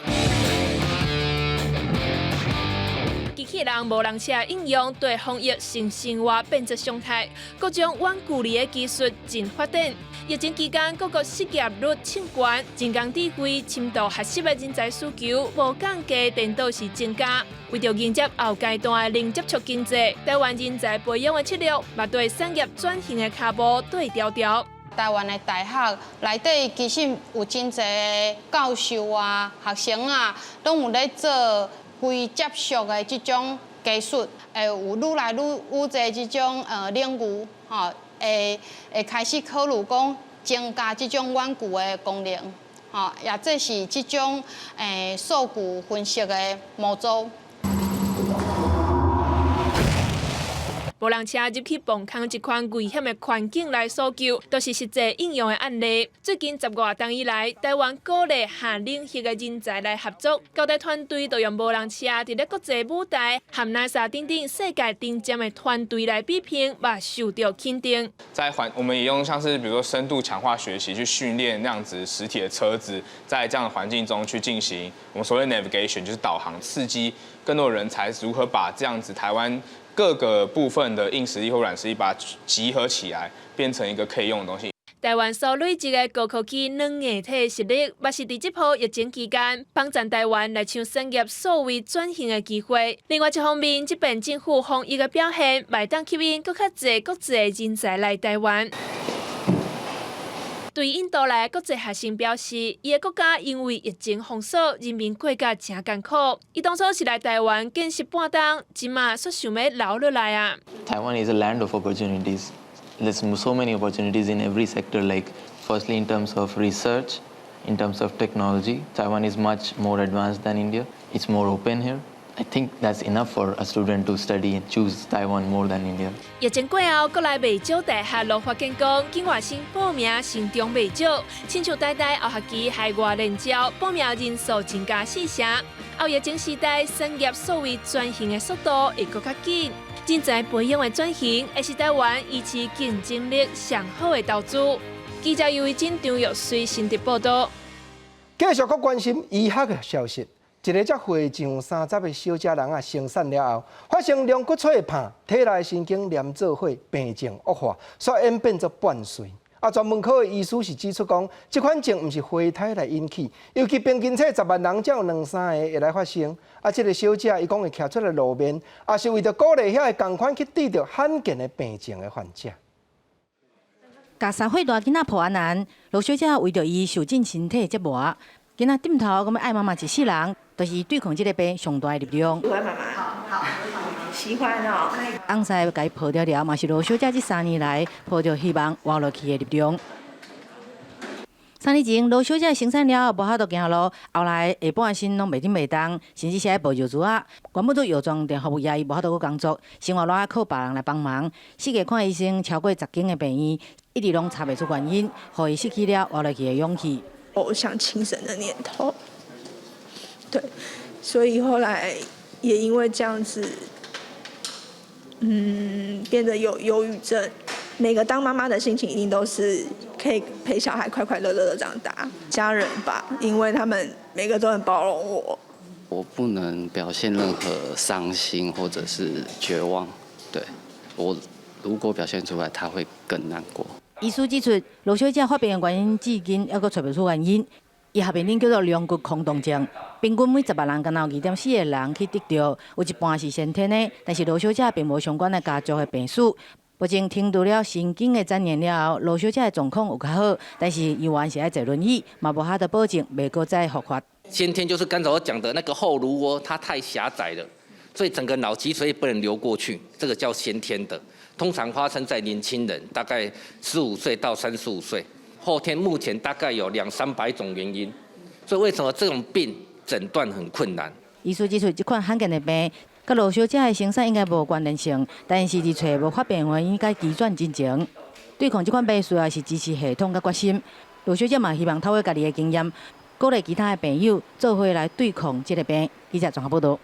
機器人、無人車應用對防疫新生活變做常態，各種遠距離的技術真發展。疫情期間，各國失業率衝懸，人工智慧深度學習的人才需求無降低，顛倒是增加。為著迎接後階段的零接觸經濟，台灣人才培養的策略嘛對產業轉型的跤步對調調。台灣的大學內底其實有真濟教授啊、學生啊，攏有咧做非接觸的這種技術，會有愈來愈愈濟這種領域，吼，會開始考慮講增加這種遠距的功能，吼，也這是這種數據分析的模組。無人車入去磅空這款危險的環境來搜救，都是實際應用的案例。最近十外冬以來，台灣鼓勵跨領域的人才來合作，交大團隊就用無人車佇咧國際舞台，和 NASA 等等世界頂尖的團隊來比拼，嘛受著肯定。在環，我們也用像是比如說深度強化學習去訓練那樣子實體的車子，在這樣的環境中去進行我們所謂 navigation，就是導航，刺激更多人才如何把這樣子台灣各個部分的硬實力或軟實力，把它集合起來，變成一個可以用的東西。台灣所累積的高科技軟硬體實力，嘛是佇這波疫情期間幫助台灣來搶產業數位轉型的機會。另外一方面，這遍政府防疫的表現，嘛會當吸引閣較濟國際人才來台灣。對印度來的國際學生表示，伊的國家因為疫情封鎖，人民過甲誠艱苦。伊當初是來台灣見習半冬，這馬煞想欲留落來啊。 Taiwan is a land of opportunities. There's so many opportunities in every sector. Like, firstly, in terms of research, in terms of technology, Taiwan is much more advanced than India. It's more open here. I think that's enough for a student to study and choose Taiwan more than India. 疫情過後，國內袂少大學落發現講，境外生報名成長袂少，親像台大後學期海外聯招報名人數增加四成。後疫情時代，產業數位轉型的速度會閣較緊，人才培養的轉型，會是台灣維持競爭力上好的投資。記者尤維真、張玉水新竹報導。繼續閣關心醫學的消息。一个才歲上30的小姐人啊，生產了後，發生龍骨脆破，體內神經連做伙病症惡化，煞演變做半歲。啊，專門科的醫師是指出講，這款症毋是懷胎來引起，尤其平均這10萬人才有兩三個會來發生。啊，這个小姐伊講會徛出來露面，也是為著鼓勵遐个仝款去得著罕見的病症的患者。共3歲大囡仔抱安安，羅小姐為著伊受盡身體折磨，囡仔點頭講欲愛媽媽一世人，就是對抗這个病上大的力量。喜歡媽媽，好，喜歡哦。翁婿共伊抱著了，嘛是羅小姐這3年來抱著希望活落去的力量。3年前，羅小姐生產了後無法度行路，後來下半身攏袂振袂動，甚至是愛抱尿苴仔。原本做藥妝店服務業，伊無法度閣工作，生活攏愛靠別人來幫忙。四界看醫生超過10間的病院，一直攏查袂出原因，予伊失去了活落去的勇氣。我想輕生的念頭，對，所以後來也因為這樣子，變得有憂鬱症。每個當媽媽的心情一定都是可以陪小孩快快樂樂的長大，家人吧，因為他們每個都很包容我。我不能表現任何傷心或者是絕望，對，我如果表現出來，他會更難過。醫師指出，羅小姐發病的原因至今猶閣揣袂出原因。醫學面頂叫做龍骨空洞症，平均每10萬人，敢若有2.4個人去得著，有一半是先天的。但是羅小姐並無相關的家族的病史。目前停除了神經的粘連了後，羅小姐的狀況有較好，但是猶原是愛坐輪椅，嘛無法度保證袂閣再復發。先天就是剛才我講的那個後顱窩，它太狹窄了，所以整個腦脊髓不能流過去，這個叫先天的。通常發生在年輕人，大概15歲到35歲。後天目前大概有兩三百種原因，所以為什麼這種病診斷很困難？醫師指出，這款罕見的病，佮羅小姐的生產應該無關聯性，但是佇揣無發病原因佮機轉進前，對抗這款病需要是支持系統佮決心。羅小姐嘛希望透過家己的經驗，鼓勵其他的病友做伙來對抗這个病。記者綜合報導。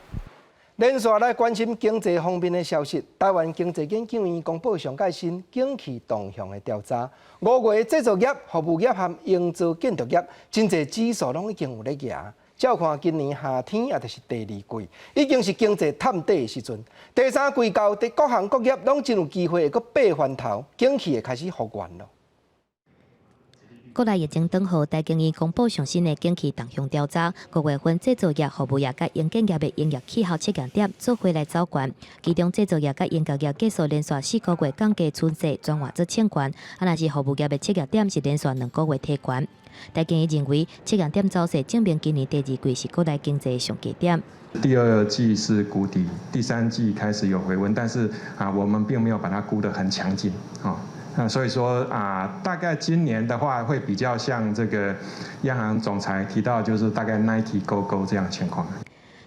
連續來關心經濟方面的消息，台灣經濟研究院公布上蓋新景氣動向的調查，5月製造業、服務業和營造建築業，真濟指數攏已經有咧行。照看今年夏天，也就是第二季，已經是經濟探底的時陣。第三季到底各行各業攏真有機會會閣爬翻頭，景氣會開始復原囉。國內疫情轉好，台經院公布上新的景氣動向調查，5月份製造業、服務業佮營建業的營業氣候測驗點做伙來走懸，其中製造業佮營建業繼續連續4個月降低趨勢，轉換做衝懸，啊，若是服務業的測驗點是連續2個月提懸。台經院認為，測驗點走勢證明今年第二季是國內經濟的上低點。第二季是谷底，第三季開始有回溫，但是啊，我們並沒有把它估得很強勁啊。那所以說啊，大概今年的話會比較像這個央行總裁提到，就是大概 Nike 勾勾這樣情況。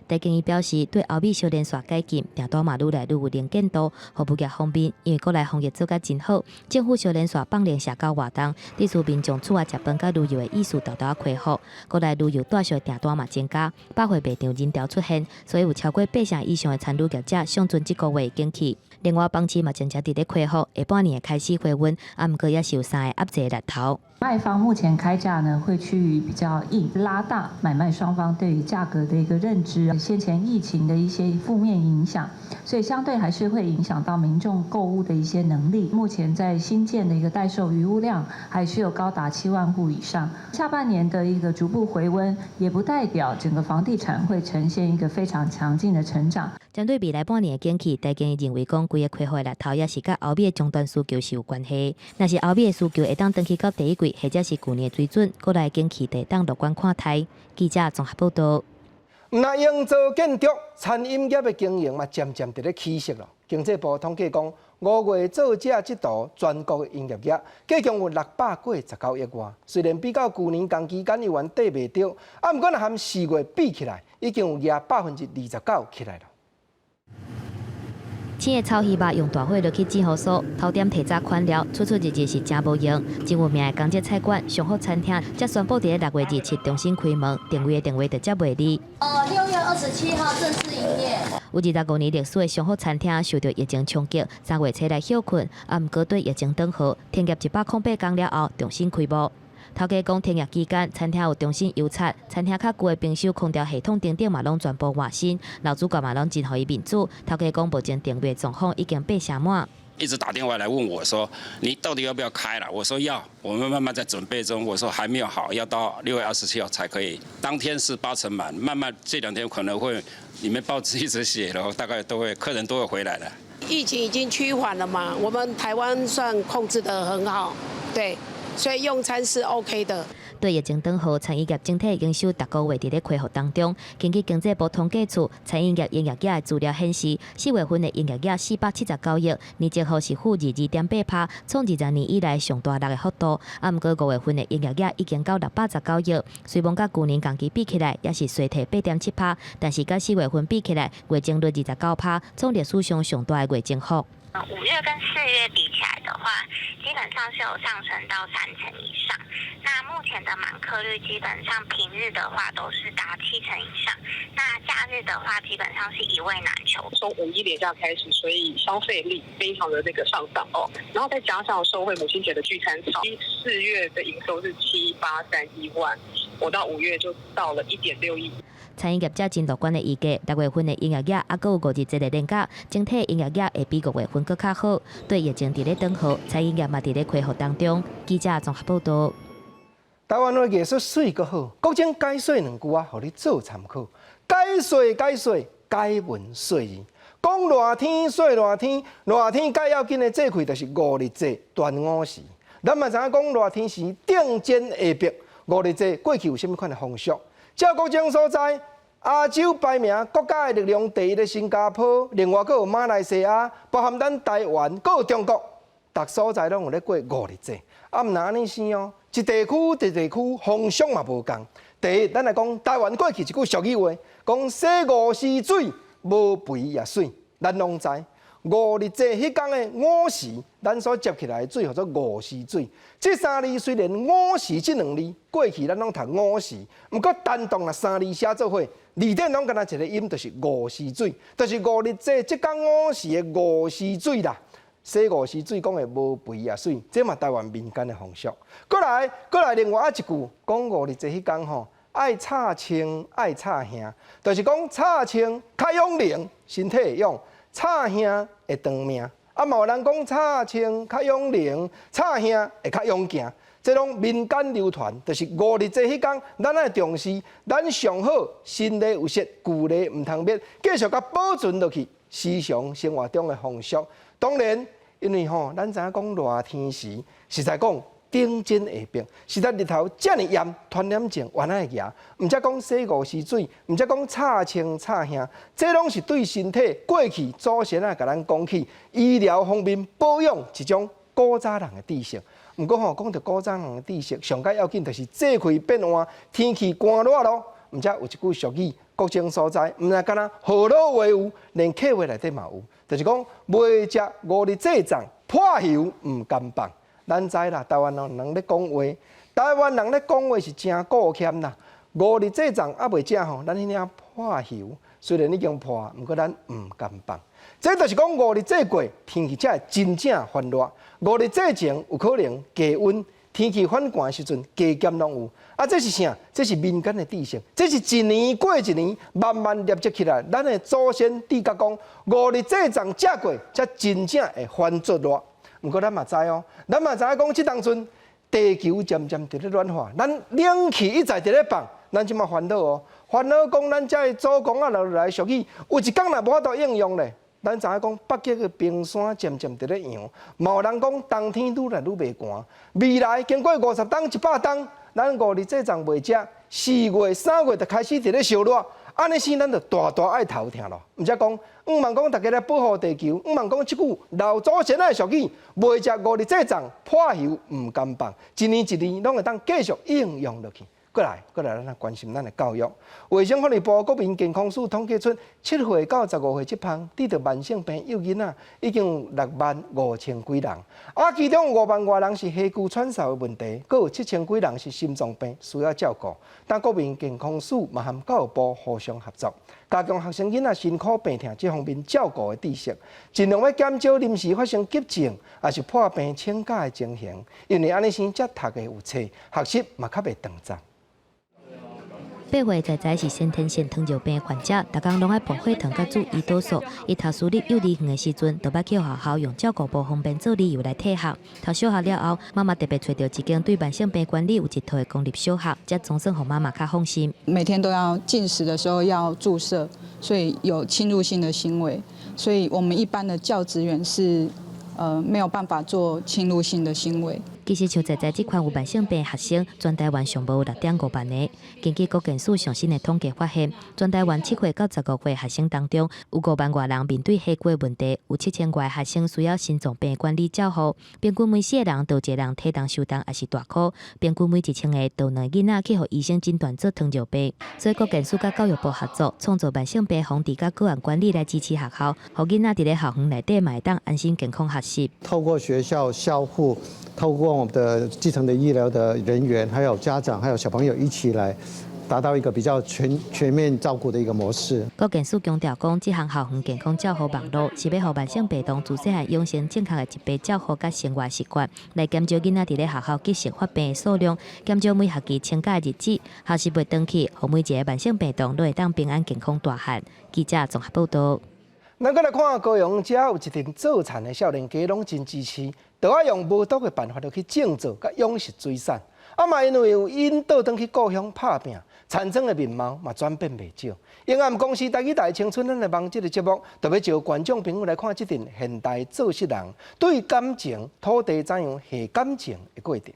台經院表示，對歐美小連線解禁，訂單嘛愈來愈有能見度，服務業方面，因為國內防疫做甲真好，政府小連線放靈社交活動，致使民眾厝內食飯佮旅遊的意思沓沓仔恢復。國內旅遊帶小訂單嘛增加，百貨賣場人潮出現，所以有超過八成以上的餐旅業者上陣這個月景氣。另外，房市嘛漸漸佇咧恢復，下半年會開始回溫，啊，毋過也是有三个壓制的力頭。賣方目前開價呢會趨於比較硬，拉大買賣雙方對於價格的一個認知。先前疫情的一些負面影響，所以相對還是會影響到民眾購物的一些能力。目前在新建的一個待售餘屋量還是有高達7萬戶以上。下半年的一個逐步回溫，也不代表整個房地產會呈現一個非常強勁的成長。針對未來半年的景氣，台經院認為講，規个恢復的力頭也是佮歐美的終端需求是有關係。若是歐美的需求會當轉去到第一季，或者是舊年的水準，國內景氣就會當樂觀看待。記者綜合報導。毋但營造建築、餐飲業的經營嘛，漸漸佇咧起色咯。經濟部統計講，5月做這這度全國營業額，計共有600過19億外。雖然比較舊年同期間猶原綴袂著，啊，毋過若和4月比起來，已經有額29%起來了。青的草魚肉用大火落去煎予酥，頭點提早款料，出出入入是誠無閒。真有名的江浙菜館、上好餐廳，才宣布佇咧6月27重新開門，訂位的電話就接袂離。6月27號正式營業。有25年歷史的上好餐廳受著疫情衝擊，3月初來歇困，啊，毋過對疫情轉好，停業108天了後，重新開幕。頭家講停業期間，餐廳有重新油漆，餐廳較舊的冰箱、空調系統等等嘛，攏全部換新。老主管嘛攏真予伊面子。頭家講目前訂位狀況已經八成滿。一直打電話來問我說：你到底要不要開了？我說要，我們慢慢在準備中。我說還沒有好，要到6月27號才可以。當天是八成滿，慢慢這兩天可能會，你們報紙一直寫了，大概都會客人都會回來的。疫情已經趨緩了嘛，我們台灣算控制得很好，對。所以用餐是 OK 的。對疫情轉好，餐飲業整體營收逐個月佇咧恢復當中。根據經濟部統計處餐飲業營業額的資料顯示，4月份的營業額479億，年增幅是-22.8%，創20年以來上大落的幅度。啊，毋過5月份的營業額已經到619億，雖罔佮舊年同期比起來，也是衰退8.7%，但是佮4月份比起來，月增率29%，創歷史上上大的月增幅。 5月跟4月比起來的話，基本上是有上升到3成以上。那目前的滿客率基本上平日的話都是達7成以上，那假日的話基本上是一位難求。從五一連假開始，所以消費力非常的那個上漲哦。然後再加上受惠母親節的聚餐潮，4月的營收是7831萬，我到5月就到了1.6億。餐飲業者真樂觀的預計，6月份的營業額猶閣有五日節的連假，整體營業額會比5月份閣較好。對疫情佇咧轉好，餐飲業嘛佇咧恢復當中。記者綜合報導。台灣話藝術媠閣好，國政解說兩句啊，予你做參考。解說解說，解文說字。講熱天說熱天，熱天較要緊的節氣就是五日節端午時。咱嘛知影講熱天時頂煎下白，五日節過去有啥物款的風俗？照國政所在，亞洲排名國家的力量第一的新加坡，另外閣有馬來西亞，包含咱台灣，閣有中國，逐所在攏有咧過五日節。啊，毋若按呢生哦，一地區一地區風俗嘛無仝。第一，咱來講台灣過去一句俗語話，講洗五時水，無肥也媠。咱攏知五日節彼工的午時，咱所接起來的水號做午時水。這三字雖然午時這兩字過去咱攏讀午時，毋過單獨若三字寫做伙，字典攏敢若一個音，就是午時水，就是五日節這工午時的午時水啦。洗午時水講的無肥也媠，這嘛台灣民間的風俗。閣來，閣來，另外啊一句講五日節彼工吼，愛插穿愛插兄，就是講插穿較勇靈，身體會勇；插兄會長命。啊，嘛有人講插穿較勇靈，插兄會較勇健。這攏民間流傳，就是五日節彼工，咱愛重視，咱上好新禮有失，舊禮毋通滅，繼續共保存落去，時常生活中的風俗。當然，因為吼，咱知影講熱天時，實在講頂煎下白，實在日頭遮爾炎，傳染症原來會嚴。毋才講洗五時水，毋才講插穿插兄，這攏是對身體過去祖先仔共咱講起醫療方面保養一種古早人的知識。毋過吼，講著古早人的知識，上較要緊就是節氣變換，天氣寒熱咯。毋毋才有一句俗語，國情所在，毋但干焦河洛話有，連客話內底嘛有，就是講袂食五日祭粽，破油毋甘放。咱知啦，台灣人咧講話，台灣人咧講話是誠顧儉啦。五日祭粽猶袂食吼，咱彼領破油雖然已經破，毋過咱毋甘放。這就是講五日祭過，天氣才會真正反熱。五日祭前有可能低溫，天氣反寒的時陣加減攏有。啊，這是啥？這是民間的知識，這是一年過一年慢慢累積起來。咱的祖先直覺講，五日祭粽食過，才真正會反做熱。毋過咱嘛知哦，咱嘛知影講，這當陣地球漸漸佇咧暖化，咱冷氣一再佇咧放，咱這馬煩惱哦，煩惱講咱這的祖公仔留落來俗語，有一工若無法度應用咧，咱知影講北極的冰山漸漸佇咧融，嘛有人講冬天愈來愈袂寒，未來經過50冬、100冬，咱五日祭粽袂食，4月、3月就開始佇咧燒熱。按呢時，咱就大大愛頭疼咯。毋才講，毋茫講大家來保護地球，毋茫講這句老祖先的俗語，袂食五日祭粽，破油毋甘放，一年一年攏會當繼續應用落去。過來，過來，咱來關心咱的教育。衛生福利部國民健康署統計出，7歲到15歲這班得著慢性病幼囡仔已經有6萬5千幾人，啊，其中5萬外人是氣拘喘嗽的問題，閣有7千幾人是心臟病需要照顧。但國民健康署嘛和教育部互相合作，加強學生囡仔辛苦病痛這方面照顧的知識，盡量欲減少臨時發生急症，抑是破病請假的情形，因為按呢生才讀的有冊，學習嘛較袂斷層。 8歲仔仔是先天性糖尿病患者，逐工攏愛磅血糖佮注胰島素。伊讀私立幼兒園的時陣，就捌去學校用照顧無方便做理由來退學。讀小學了後，媽媽特別揣著一間對慢性病管理有一套的公立小學，才總算予媽媽較放心。每天都要進食的時候要注射，所以有侵入性的行為，所以我們一般的教職員是沒有辦法做侵入性的行為。其實像仔仔這款有慢性病的學生，全台灣上無有6.5萬个。根據國健署上新的統計發現，全台灣7歲到15歲學生當中，有5萬外人面對血管問題，有7千外學生需要心臟病管理照護。平均每四個人就有一個人體重傷重，抑是大箍。平均每1000個，就有兩個囡仔去予醫生診斷做糖尿病。所以國健署佮教育部合作，創造慢性病防治佮個案管理來支持學校，予囡仔佇咧校園內底嘛會當安心健康學習。透過學校校護，透過我們的基層的醫療的人員，還有家長，還有小朋友一起來，達到一個比較全面照顧的一個模式。國健署強調講，這項校園健康照護網路是欲予慢性病童自細漢養成正確的疾病照護佮生活習慣，來減少囡仔佇咧學校急性發病的數量，減少每學期請假的日子，學習袂斷去，予每一个慢性病童攏會當平安健康大漢。記者綜合報道。咱閣來看高雄，遮有一陣做田的少年家，攏真支持，都愛用無毒的辦法去種作佮養殖水產。啊嘛，因為有𪜶倒轉去故鄉拍拚，田莊的面貌嘛轉變袂少。營暗公視台語台青春咱的網這个節目，特別招觀眾朋友來看這陣現代做穡人對感情、土地怎樣下感情的過程。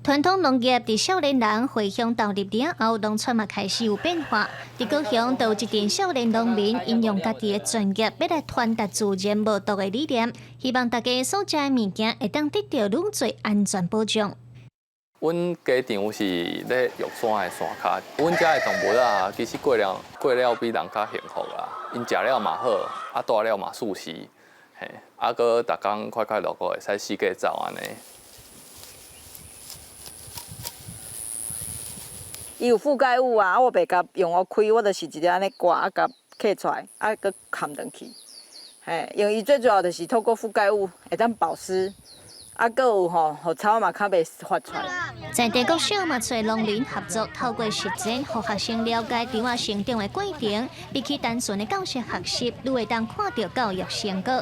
傳統農業佇少年人回鄉投入了後，農村嘛開始有變化。佇高雄，就有一陣少年農民，𪜶用家己的專業，欲來傳達自然無毒的理念，希望大家所食的物件會當得著愈濟安全保障。阮家場是咧玉山的山跤，阮遮的動物啊，其實過了比人較幸福啦。𪜶食了嘛好，啊蹛了嘛舒適，嘿，啊閣逐工快快樂樂會使四界走按呢。伊有覆蓋物啊，啊我袂共用予開，我就是直接按呢割啊，共揢出來，啊，閣崁轉去。嘿，因為伊最主要就是透過覆蓋物會當保濕，啊，閣有吼，予草嘛較袂發出來。在地國小嘛，揣農民合作，透過實踐，予學生了解稻仔成長的過程，比起單純的教室學習，愈會當看著教育成果。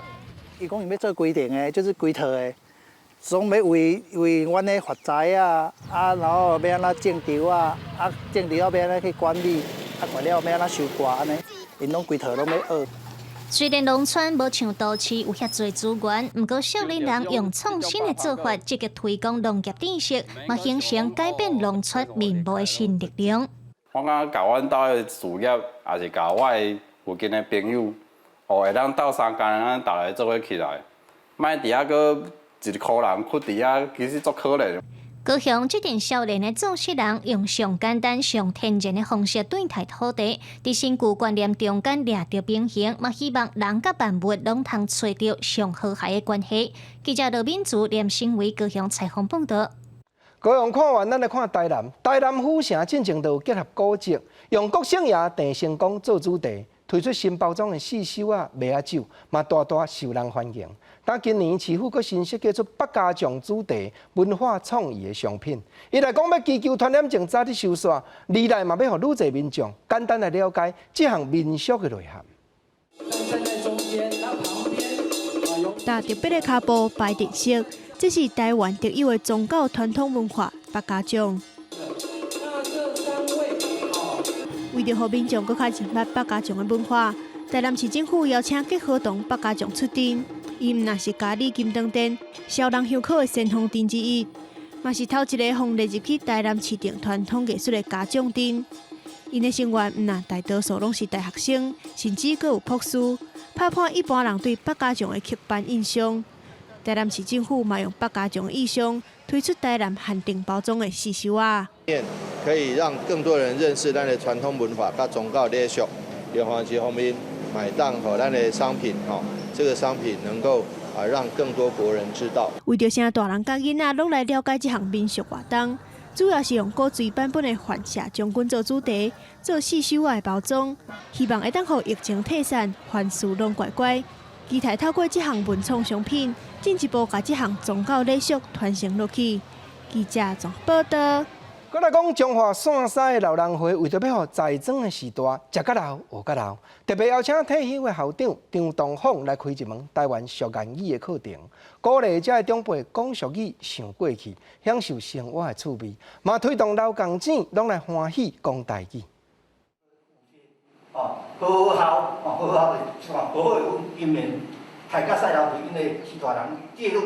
伊講伊欲做規程的，就是規套的。總欲為為阮的發財啊，啊，然後欲按怎種稻啊，啊，種稻後欲按怎去管理，啊，管了欲按怎收割按呢，𪜶攏規套攏欲學。雖然農村無像都市有遐濟資源，毋過少年人用創新的做法，積極推廣農業知識，嘛形成改變農村面貌的新力量。我感覺共阮兜的事業，抑是共我的附近的朋友，哦，會當鬥相共，咱逐个做伙起來，莫佇遐閣一箍人窟佇遐，其實足可憐。高雄這陣少年的創始人用上簡單、上天然的方式對待土地，佇新舊觀念中間掠著平衡，嘛希望人佮萬物攏通揣著上和諧的關係。記者羅敏竹連新偉高雄採訪報導。高雄看完，咱來看台南。台南府城進前就有結合古蹟，用國姓爺鄭成功做主題，推出新包裝的四手仔麥仔酒，嘛大大受人歡迎。但今年市府閣新設計出百家將主題文化創意的商品，一來講欲祈求傳染症早日收煞，二來嘛欲予愈濟民眾簡單來了解這項民俗的內涵。踏特別的跤步排陣式，這是台灣特有的宗教傳統文化百家將。為著予民眾閣較認捌百家將的文化，台南市政府邀請結合堂百家將出陣。伊毋但是嘉里金燈殿燒人香火的先鋒陣之一，嘛是頭一个予列入去台南市定傳統藝術的家長陣。𪜶的成員毋但大多數攏是大學生，甚至閣有博士，拍破一般人對百家將的刻板印象。台南市政府嘛用百家將的意象推出台南限定包裝的四手仔，可以讓更多人認識咱的傳統文化佮宗教禮俗，另外一方面買當予咱的商品吼。這個商品能夠啊讓更多國人知道。為著啥大人佮囡仔攏來了解這項民俗活動，主要是用古錐版本的范謝將軍做主題，做四手仔的包裝，希望會當予疫情退散，凡事攏乖乖。期待透過這項文創商品，進一步共這項宗教禮俗傳承落去。記者綜合報導。閣來講，彰化線西的老人會為著欲予在莊的序大，食較老，學較老，特別邀請退休的校長張東鳳來開一門台灣俗諺語的課程，鼓勵遮的長輩講俗語想過去，享受生活的趣味，嘛推動老共姊攏來歡喜講台語。哦，好好孝，哦，好好孝就是好好的訓勉，大家細路對𪜶的序大人介入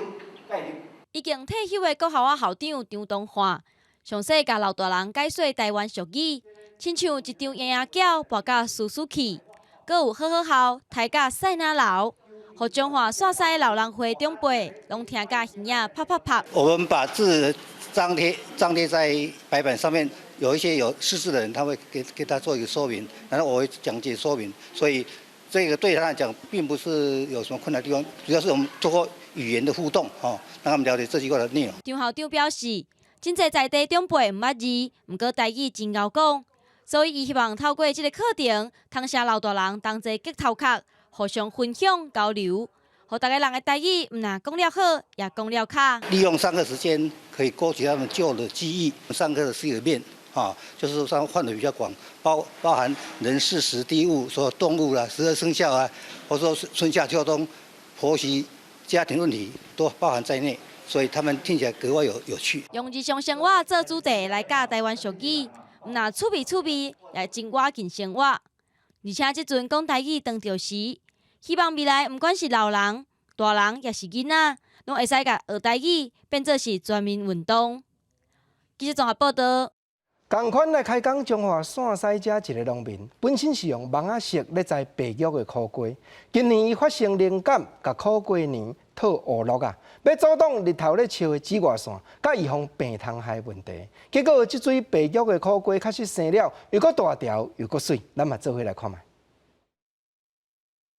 介入。已經退休的國校仔校長張東漢。詳細共老大人解說台灣俗語，親像一場嬰仔轎跋甲輸輸去，閣有好好孝，刣甲屎哪流，予彰化線西老人會長輩攏聽甲耳仔啪啪啪。我們把字張貼在白板上面，有一些有識字的人，他會給他做一個說明，然後我會講解說明，所以這個對他來講並不是有什麼困難的地方，主要是我們通過語言的互動，哦，讓他們了解這句話的內容。張校長表示，真濟在地長輩毋捌字，毋過台語真𠢕講，所以伊希望透過這个課程，通捎老大人同齊激頭殼，互相分享交流，予逐个人的台語毋但講了好，也講了巧。利用上課時間可以勾起他們舊的記憶。上課的是一個面，啊，就是說範圍比較廣，包含人事時地物，說動物啦、十二生肖啊，或者說春夏秋冬、婆媳家庭問題都包含在內。所以他們聽起來格外有趣。用日常生活做主題來教台灣俗語，毋但趣味趣味，也真倚近生活。而且這陣講台語當著時，希望未來毋管是老人、大人，抑是囡仔，攏會使共學台語變做是全民運動。記者綜合報導。仝款來開講彰化線西遮一个農民，本身是用網仔色咧栽白玉的苦瓜。今年伊發生靈感，共苦瓜泥套烏鹿仔，欲阻擋日頭咧照的紫外線，佮預防病蟲害問題。結果這水白玉的苦瓜確實生了，又閣大條又閣媠，咱嘛做伙來看覓。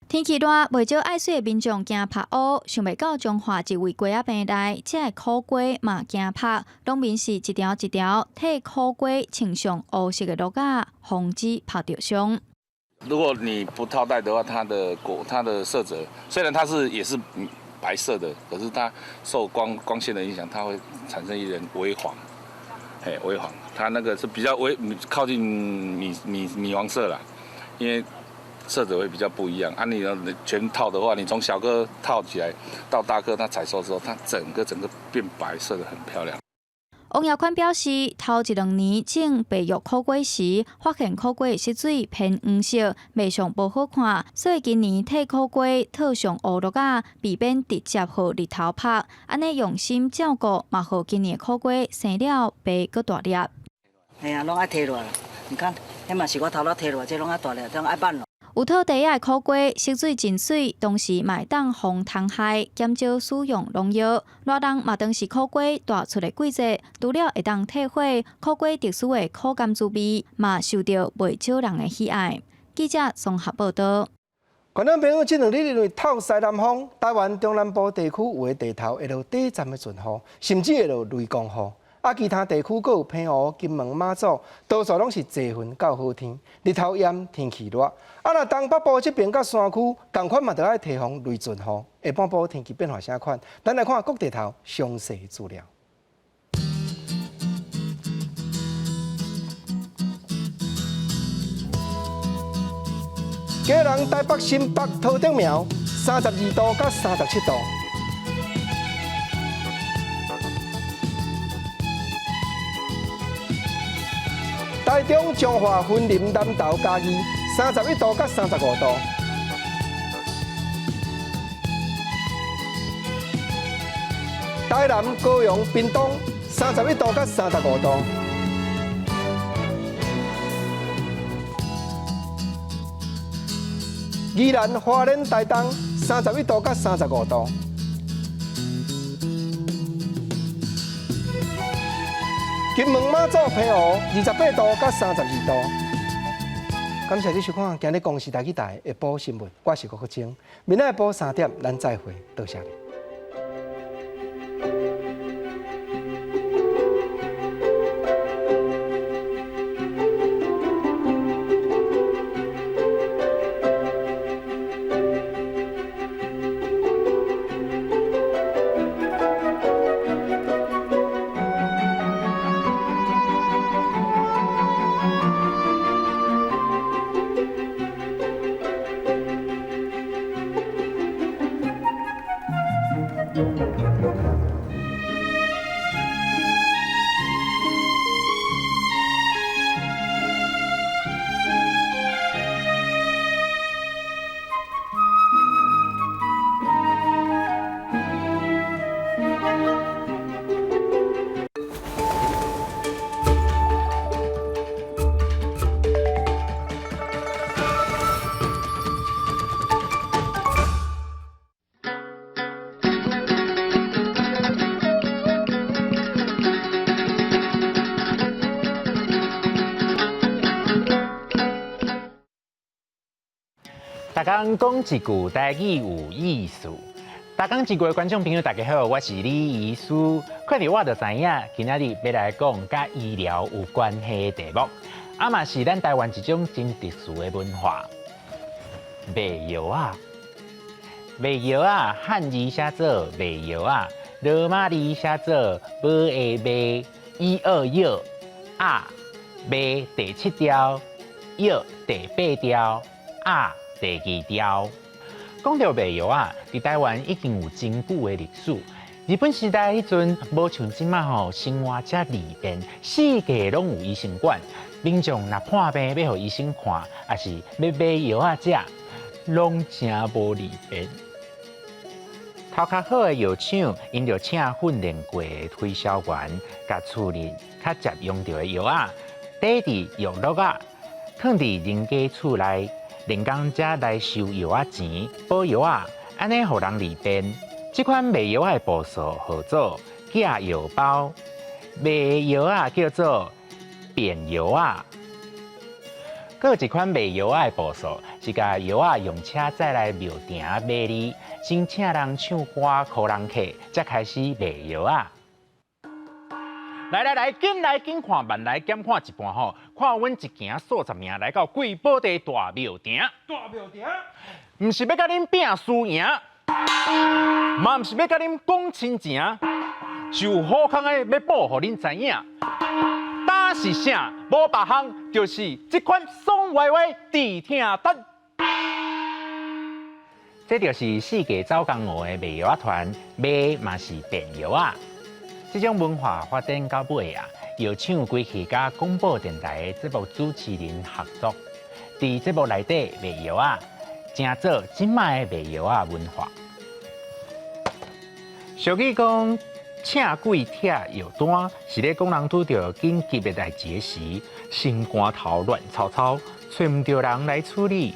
天氣熱，袂少愛媠的民眾驚曝烏，想袂到彰化一位瓜仔棚內，這个苦瓜嘛驚曝，農民是一條一條替苦瓜穿上烏色的鹿仔，防止曝著傷。如果你不套袋的話，它的果它的色澤雖然它是也是白色的，可是它受光線的影響，它會產生一點微黃，嘿，微黃，它那個是比較微靠近米黃色啦，因為。色澤會比較不一樣。啊，你全套的話，你從小顆套起來到大顆，它採收之後，它整個變白色的，很漂亮。王耀寬表示，頭一兩年種白玉苦瓜時，發現苦瓜的色水偏黃色，賣相無好看，所以今年替苦瓜套上烏鹿仔，避免直接予日頭曝。按呢用心照顧，嘛予今年的苦瓜生了白閣大粒。嘿啊，攏愛提落來，你看，彼嘛是我頭路提落來，這攏愛大粒，這攏愛挽咯。有套袋仔的苦瓜，色水真媠，同時嘛會當防蟲害，減少使用農藥。熱人嘛當是苦瓜大出的季節，除了會當退火，苦瓜特殊的苦甘滋味，嘛受著袂少人的喜愛。記者綜合報道。觀眾朋友，這兩日因為透西南風，台灣中南部地區有的地頭會落短暫的陣雨，甚至會落雷公雨。啊，其他地區閣有澎湖、金門、馬祖，多數攏是濟雲到好天，日頭炎，天氣熱。啊，若東北部這邊佮山區，仝款嘛著愛提防雷陣雨。下半晡天氣變化啥款？咱來看各地頭詳細資料。基隆、台北、新北、桃竹苗，32度到37度。台中、彰化、雲林、南投、嘉義，31度到35度。台南、高雄、屏東，31度到35度。宜蘭、花蓮、台東，31度到35度。金門、馬祖、澎湖，28度到32度。感謝你收看今日公視台語台下晡新聞，我是郭國晶。明仔下晡3點，咱再會，多謝你。逐工講一句台語有意思。逐工一句的觀眾朋友，大家好，我是李醫師。看著我就知影，今仔日欲來講佮醫療有關係的題目，啊嘛是咱台灣一種真特殊的文化——賣藥仔。賣藥仔，漢字寫做賣藥仔，羅馬字寫做無的賣，一二藥，仔賣第七調，藥第八調，仔第二調。講著賣藥仔，佇台灣已經有真久的歷史。日本時代彼陣，無像這馬吼生活遮利便，四界攏有醫生館。民眾若破病欲予醫生看，抑是欲買藥仔食，攏誠無利便。頭殼好的藥廠，𪜶就請訓練過的推銷員，共厝裡較捷用著的藥仔，綴佇藥橐仔，囥佇人家厝內。連工才來收藥仔錢，補藥仔，按呢予人利便。這款賣藥仔的步數號做寄藥包，賣藥仔叫做扁藥仔。閣有一款賣藥仔的步數，是共藥仔用車載來廟埕賣哩，先請人唱歌唬人客，才開始賣藥仔。來來來，緊來緊看，慢來減看一半吼。看阮一行數十名來到貴寶地大廟埕。大廟埕，毋是欲共恁拼輸贏，嘛毋是欲共恁講親情，是有好康的欲報予恁知影。焦是啥？無別項，就是這款爽歪歪止疼丹。這就是四界走江湖的賣藥仔團，賣嘛是變藥仔。這種文化發展到尾啊，藥廠規氣佮廣播電台的節目主持人合作，佇節目內底賣藥仔，成做這擺的賣藥仔文化。俗語講，請鬼拆藥單，是咧講人拄著緊急的代誌時，心肝頭亂糟糟，揣毋著人來處理。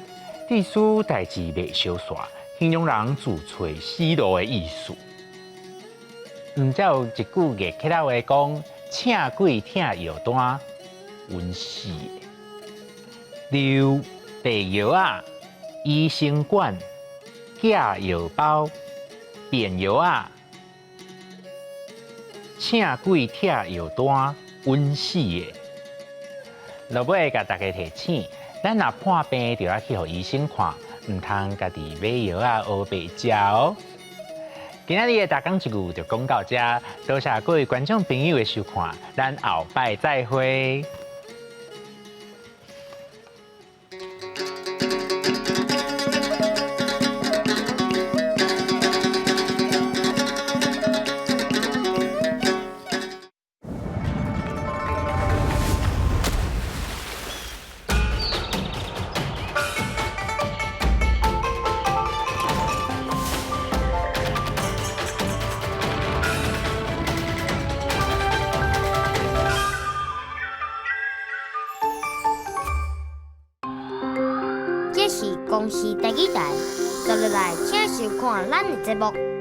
佇致使代誌袂相煞，形容人自揣死路的意思。毋才有一句月客仔話講：請鬼疼藥單，穩死的。留白藥仔，醫生管，寄藥包，便藥仔，請鬼疼藥單，穩死的。落尾共大家提醒，咱若破病就愛去予醫生看，毋通家己買藥仔烏白食哦。今仔日的大講一句就講到這，多謝各位觀眾朋友的收看，咱後擺再會。這是公視台語台，接落來請收看咱的節目。